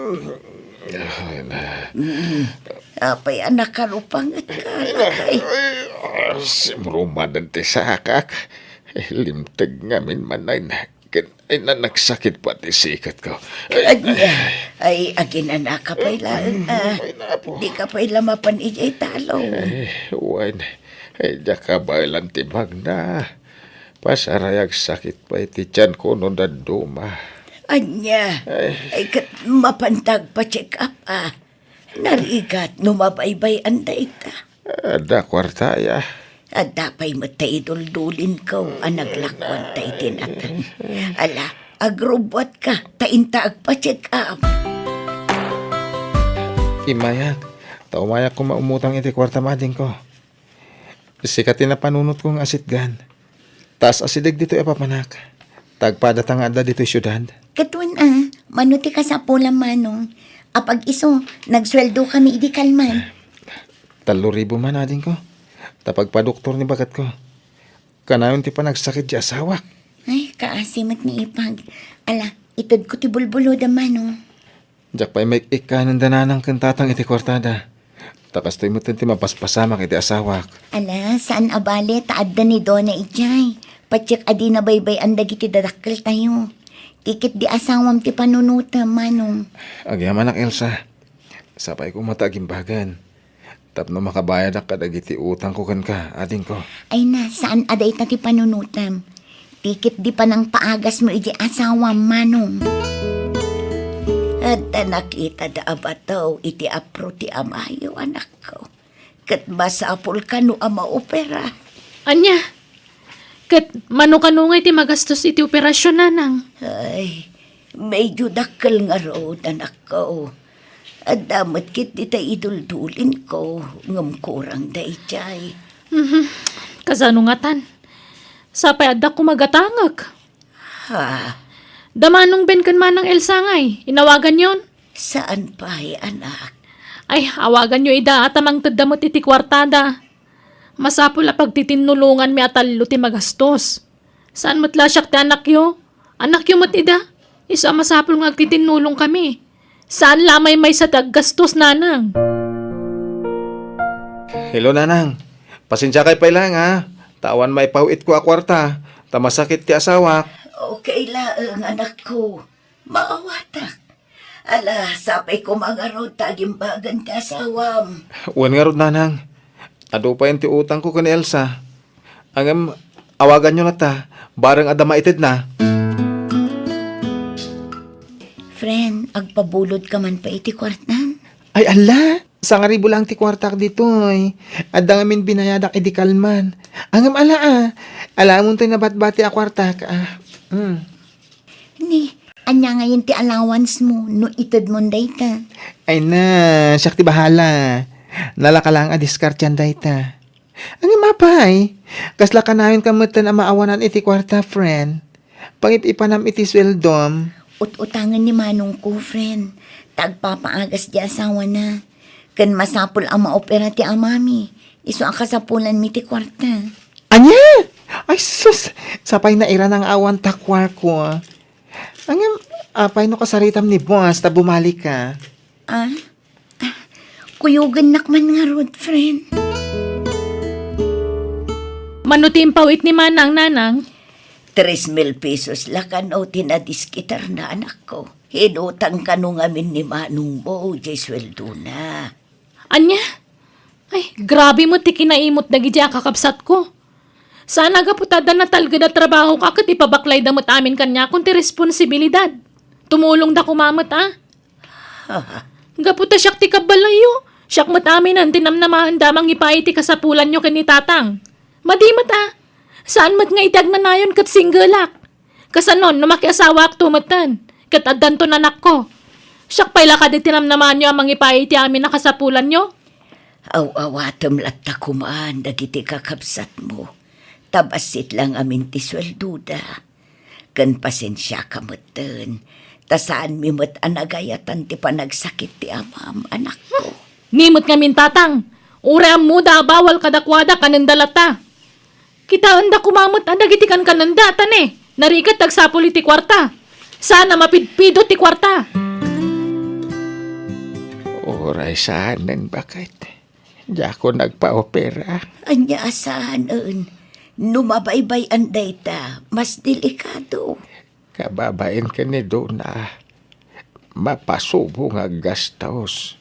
ah, na- Mm. Apay a nakarupangetka, lakay? Ay, ah, simrumadan ti sakak. Eh, limteg ngamin man ay na- Ket, ay, na-, nagsakit pay ti siketko. Ay, ay, aginanaka pay laeng, ah. Ay, napo. Dika pay la mapan idiay talong. Ay, wen. Ay, diak kabaelan ti magna. Pasaray agsakit pay ti tianko no dadduma. Ania? Ay. Ay, ket mapanta agpa-check up, ah. Narigat no mabaybay-an dayta. Adda kuarta, ya. Adda pay met ta iduldulinko a naglakuanta iti nateng. Ala, agrubbuatka, ta inta agpa-check up. Immayak, ta umayak koma umutang iti kuartam, adingko. Sika ti napanunotko nga asitgan. Ta as-asideg ditoy a papanak. Ta agpadata nga adda ditoy siudad. Ket wen a, mano ti kasapulam, Manong? Apag isu, nagsueldokami idi kalman. Tallo ribu man, adingko. Ta pagpadoktor ni baketko. Kanayon ti panagsakit ti asawak. Ay, kaasi met ni Ipag. Ala, itedko ti bulbulodam, Manong. Diak pay maik-ikkanen da nanang ken tatang iti kuartada. Ta kastoy met ti mapaspasamak iti asawak. Ala, saan a bale ta adda ni Dona idiay. Patiek a dina baybay-an dagiti dadakkeltayo. Ti ketdi asawam ti panunotem, Manong. Agyamanak, Elsa. Sapay koma ta agimbagan. Tapno makabayadak kadagiti utangko kenka, adingko. Ay na, saan a dayta ti panunotem. Ti ketdi panangpaagasmo iti asawam, Manong. Adda nakitada a bato iti apro ti amayo, anakko. Ket masapul kano a maopera. Ania? Ket mano kano ngay ti magastos iti operasyon, nanang? Ay, medyo dakkel ngarud, anakko. Adda met ketdi tay iduldulinko, ngem kurang daydiay. Mhm. Kasano ngatan? Sapay adda koma gatangek. Ha? Da Manong Ben ken Manang Elsa ngay, inawaganyon? Saan pay, anak? Ay, awaganyo ida, ta mangtedda met iti kuartada. Masapul a pagtitinnulonganmi a tallo ti magastos. Saan met la siak ti anakyo? Anakyo met ida. Isu a masapul nga agtitinnulongkami. Saan la a maymaysa ti aggastos, nanang. Hello, nanang. Pasensiakay pay laeng, ha? Ta awan maipaw-itko a kuarta, ta masakit ti asawak. Okay laeng, anakko. Maawatak. Ala, sapay koma ngarud ta agimbagan ti asawam. Wen ngarud, nanang. Adu payen ti utangko ken ni Elsa. Ngem, awaganyo latta, bareng adda maitedna. Friend, agpabulodka man pay iti kuartam? Ay, ala! Sangaribu laeng ti kuartak ditoy. Adda ngamin binayadak idi kalman. Ngem ala, ah. Alamon toy nabatbati a kuartak, ah. Hmm. Ni, ania ngayen ti allowance mo no itedmon dayta? Ay na, siak ti bahala. Nalaka laeng a diskartian dayta. Ngem apay, kasla kanayon ka metten a maawanan iti kuarta, friend? Pangip-ipanam iti sueldom. Ut-utangen ni manongko, friend. Ta agpapaagas di asawana. Ken masapul a maopera ti amami. Isu a kasapulanmi ti kuarta. Ania? Ay sus! Sapay nairana nga awan ta kuarko. Ngem, apay no kasaritam ni boss ta bumalik ka? Ah? Kuyogennak man ngarud, friend. Mano ti impaw-it ni Manang, Nanang? Tres mil pesos la kano ti nadiskitarna, anakko. Inutang kano ngamin ni manongmo jay sueldona. Ania? Ay, grabe met ti kinaimot dagiti a kakabsatko. Saan a gapu ta adda natalged a trabahoka ket ipabaklayda met amin kaniakon ti responsibilidad. Tumulongda koma met a. Gapu ta siak ti kabbalayyo, siak met aminen ti namnamaenda a mangipaay iti kasapulanyo ken ni Tatang. Madi met a. Saan met nga iti agnanayon ket singgelak. Kasanon no makiasawaakto metten, ket addanton anakko. Siak pay la kadi ti namnamaanyo a mangipaay iti amin a kasapulanyo? Aw-awatem latta koman dagiti kakabsatmo, ta bassit la ngamin ti sueldoda. Ken pasensiaka metten, ta saanmi met a nagayatan ti panagsakit ti amam, anakko. Ni met ngamin, Tatang, uray ammoda a bawal kadakuada, kanenda latta. Kitaenda koma met a dagiti kankanenda, ta ne, narigat ti agsapul iti kuarta. Saan a mapidpidot ti kuarta. Uray saanen, baket. Diakon agpaopera. Ania a saanen? No mabaybay-an dayta, mas delikado. Kababain ken ni Dona, mapasubo nga aggastos.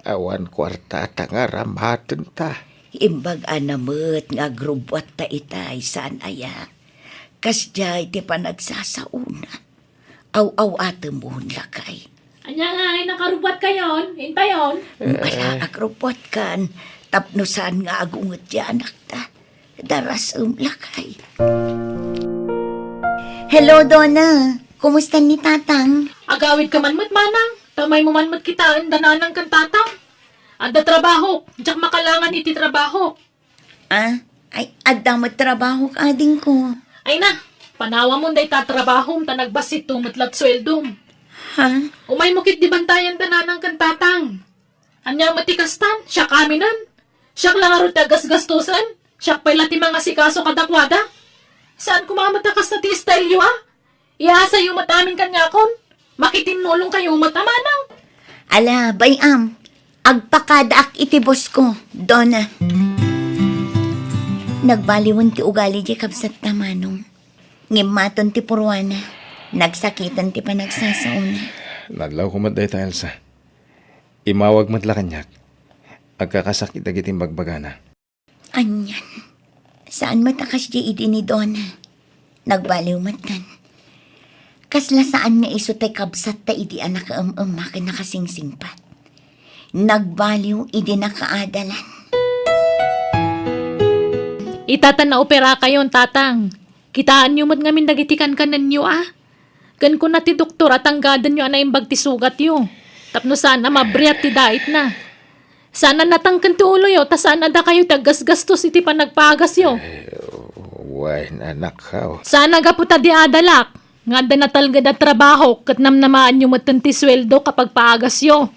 Awan kuarta ta nga aramatenta. Imbag-ana met nga agrubbuatta itay, saan aya? Kasdiay ti panagsasaona. Aw-awatemon, lakay. Ania nga, ay nakarubbuatkayon? Intayon? Ala, agrubbuatkan. Tapno saan nga agunget ti anakta. Darasem, lakay. Hello, Dona. Kumusta ni Tatang? Agawidka man met, Manang. Ta umaymo man met kitaen da Nanang ken Tatang. Adda trabahok. Diak makalangan iti trabahok. Ah, ay, adda met trabahok, adingko. Ay na, panawamon dayta trabahom ta nagbassitto met la ti sueldom. Ha? Umaymo ketdi bantayan da Nanang ken Tatang. Ania met ti kastan? Siak aminen? Siak la ngarud ti aggasgastosen? Siak pay la ti mangasikaso kadakuada? Saan koma met a kasta ti estylyo, a? Iyasayo met amin kaniakon. Makitinnulongkayo met a, Manang. Ala, bay-am. Agpakadaak iti bosko, Dona. Nagbaliwen ti ugali diay kabsatta, Manong. Ngem maton ti purwana. Nagsakiten ti panagsasaona. Nadlawko met dayta, Elsa. Imawag met la kaniak. Agkakasakit dagiti imbagbagana. Anian. Saan met a kasdiay idi ni Dona. Nagbaliw metten. Kasla saan nga isu ti kabsatta idi a nakaem-emma ken nakasingsingpet. Nagbaliw idi nakaadalan. Ita ta naoperakayon, Tatang. Kitaenyo met ngamin dagiti kankanenyo, a? Ken kuna ti doktor a tanggadenyo a naimbag ti sugatyo, tapno saan a mabriat ti daitna. Saan a natangken ti uloyo, ta saan a dakayo ti aggasgastos iti panagpaagasyo. Eh, wen, anakko. Saan a gapu ta di adalak, nga adda natalged a trabaho, ket namnamaanyo metten ti sueldo a pagpaagasyo.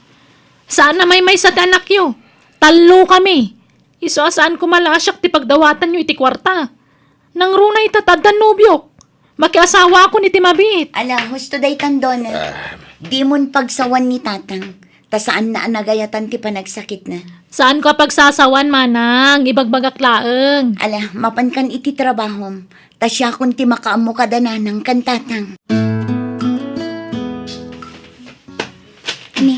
Saan a maymaysa ti anakyo. Tallokami. Isu a saan koma la a siak ti pagdawatanyo iti kuarta. Nangruna ita ta adda nobiok. Makiasawaakon iti mabiit. Ala, husto daytan, Dona. Ah. Dimon pagsawan ni Tatang, ta saanna a nagayatan ti panagsakitna. Saanko a pagsasawan, Manang. Ibagbagak laeng. Ala, mapankan iti trabahom, ta siakon ti makaammo kada Nanang ken Tatang. Ni,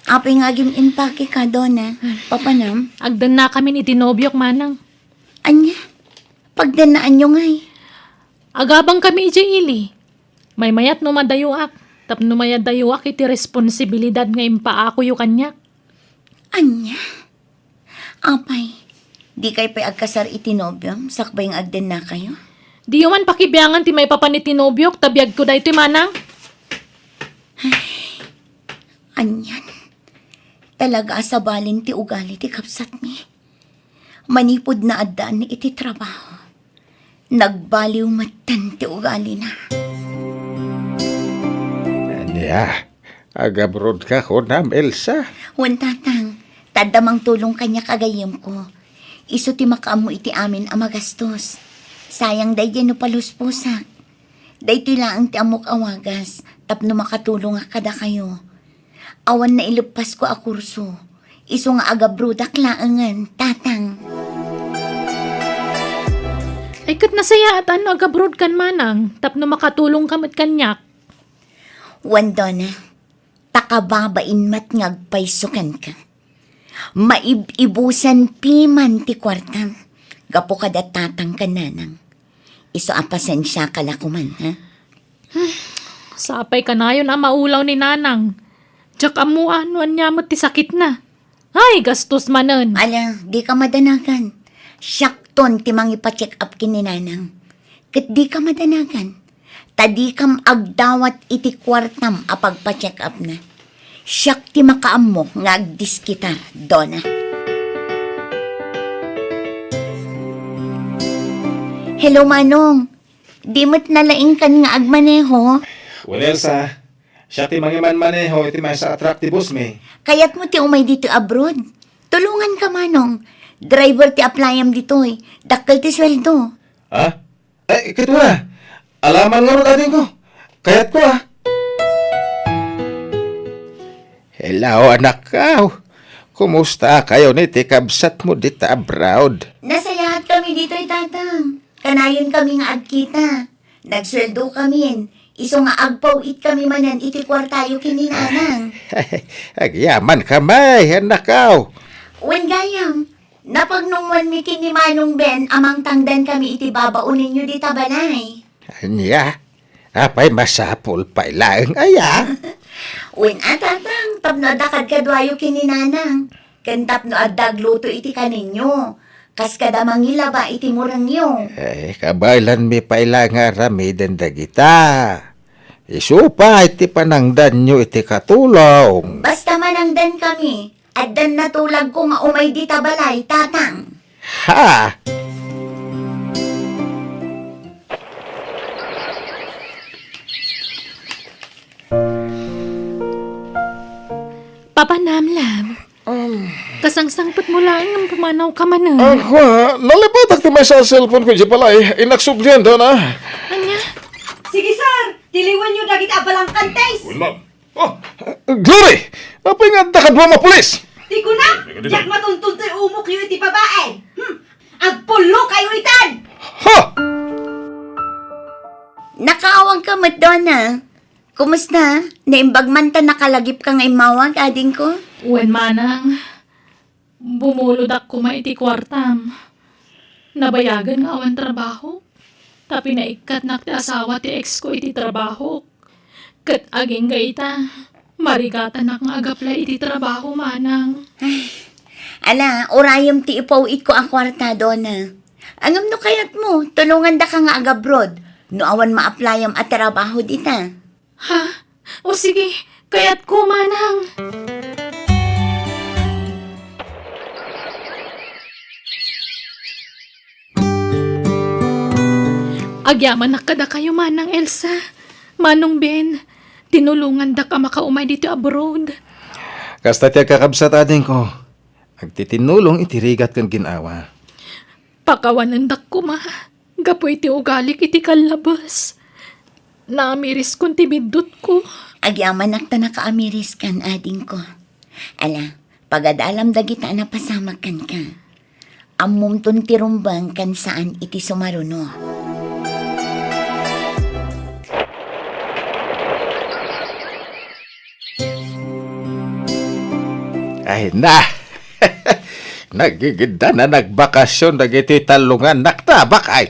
apay nga agim-impake ka, Dona? Papanam? Agdennakamin iti nobiok, Manang. Ania? Pagdennaanyo ngay? Agabangkami idiay ili. Maymayat no madayoak, tapno mayadayoak iti responsibilidad nga impaakoyo kaniak. Ania? Apay, dikay pay agkasar iti nobiom sakbay nga agdennakayo? Diyo man pakibiangan ti maipapan iti nobiok, ta biagko daytoy, Manang. Ay, anian. Talaga a sabalen ti ugali ti kabsatmi. Manipud naaddaan iti trabaho, nagbaliw metten ti ugalina. Ania? Agabrodka kunam, Elsa? Wen, Tatang. Ta adda mangtulong kaniak a gayyemko. Isu ti makaammo iti amin a magastos. Sayang daydiay no palusposak. Daytoy laeng ti ammok a wagas tapno makatulongak kadakayo. Awan naileppasko a kurso. Isu nga agabrodak laengen, Tatang. Ay, ket nasayaat a no agabrodkan, Manang, tapno makatulongka met kaniak. Wen, Dona, ta kababain met nga agpayso kenka. Maib-ibusen piman ti kuartam. gapu kada tatang ken nanang. Isu a pasensiaka la koman, ha? Sapay kanayon a maulaw ni nanang. Diak ammo a no ania met ti sakitna. Ay, gastos manen. Ala, dika madanagan. Siakton ti mangipa-check up ken ni nanang. Ket dika madanagan. Ta dikam agdawat iti kuartam a pagpa-check up na. Siak ti makaammo nga agdiskitar, Dona. Hello, Manong. Di met nalaingkan nga agmaneho? Wen, Elsa, siak ti mangimanmaneho iti maysa a truck ti boss mi. Kayatmo ti umay ditoy abroad? Tulonganka, Manong. Driver ti applyam ditoy. Dakkel ti sueldo. Ha? Ay, ket wen, alaman ngarud, adingko. Kayatko, a. Hello, anakko. Kumusta kayon iti kabsatmo dita abroad? Nasayaat kami ditoy, Tatang. Kanayon kami nga agkita. Nagsueldo kami. Isu nga agpaw-it kami manen iti kuartayo ken ni Nanang. Agyaman kami, anakko. Wen gayam, napagnumoanmi ken ni Manong Ben a mangtangdan kami iti babaonenyo dita balay. Ania? Apay masapul pay laeng aya? Wen a, Tatang, tapno adda kadkaduayo ken ni Nanang, ken tapno adda agluto iti kaninyo, kas kada mangilaba iti murengyo. Eh, kabaelanmi pay la nga aramiden dagita. Isu pay ti panangdanyo iti katulong. Basta manangdan kami, addan natulagko nga umay dita balay, Tatang. Ha? Papa Namlam, Um, kasangsangpetmo laeng nga pumanawka manen. Ako, ha? Nalipatak ti maysa a cellphone ko idiay balay. Innak sublian, Dona. Ania? Sige, sir. Tiliwenyo dagiti abalangkantes. Wen, ma'am. Oh, Glory! Apay nga adda kadua nga pulis? Ti kuna, diak matunton toy umokyo iti babaen. Hmm. Agpullokayo itan! Ha? Nakaawangka met, Dona. Kumusta? Naimbag man ta nakalagipka nga immawag, adingko? Wen, Manang. Bumulodak koma iti kuartam. Nabayagen nga awan trabaho. Ta pinaikkatnak ti asawa ti ex ko iti trabaho. Ket agingga ita, marigatanak nga agaplay iti trabaho, Manang. Ay, ala, urayem ti ipaw-itko a kuarta, Dona. Ngem no kayatmo, tulongandaka nga agabroad no awan ma-applyam a trabaho dita. Ha? O sige, kayatko, Manang. Agyamanak kadakayo, Manang Elsa. Manong Ben, tinulongandak a makaumay ditoy abroad. Kasta ti agkakabsat, adingko. Agtitinulong iti rigat ken gin-awa. Pakawanendak koma gapu iti ugalik iti kallabes. Naamiriskon ti biddutko. Agyamanak ta nakaamiriskan, adingko. Ala, pagadalam dagita a napasamak kenka. Ammomton ti rumbeng ken saan iti sumaruno. Ay na! Nagigiddan a nagbakasyon dagiti talongannak, tabak ay.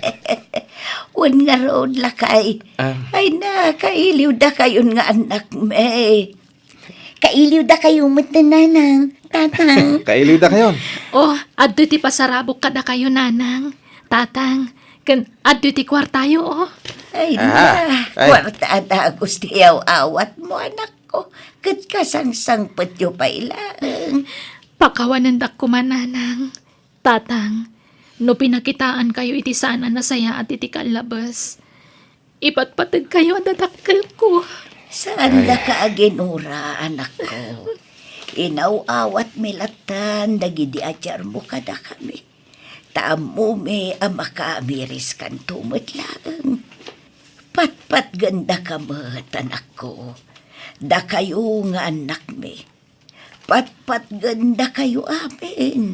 Wen ngarud, lakay. Ah. Ay na, kailiwdakayon nga annakmi. Kailiwdakayo met, Nanang, Tatang. Kailiwdakayon. Oh, adtoy ti pasarabok kadakayo, Nanang, Tatang. Ken adtoy ti kuartayo, oh. Ay, ah, na, ay. Kuarta a dagus ti aw-awatmo, anakko. Ket kasangsangpetyo pay laeng. Pakawanendak koma, Nanang, Tatang, no pinakitaankayo iti saan a nasayaat iti kallabes, ipatpategkayo a dadakkelko. Saandaka a ginura, anakko. Inaw-awatmi lattan dagidi adiarmo kadakami. Ta ammomi a makaamiriskanto met laeng. Patpatgendaka met, anakko. Dakayo nga annakmi. Patpatgendakayo amin.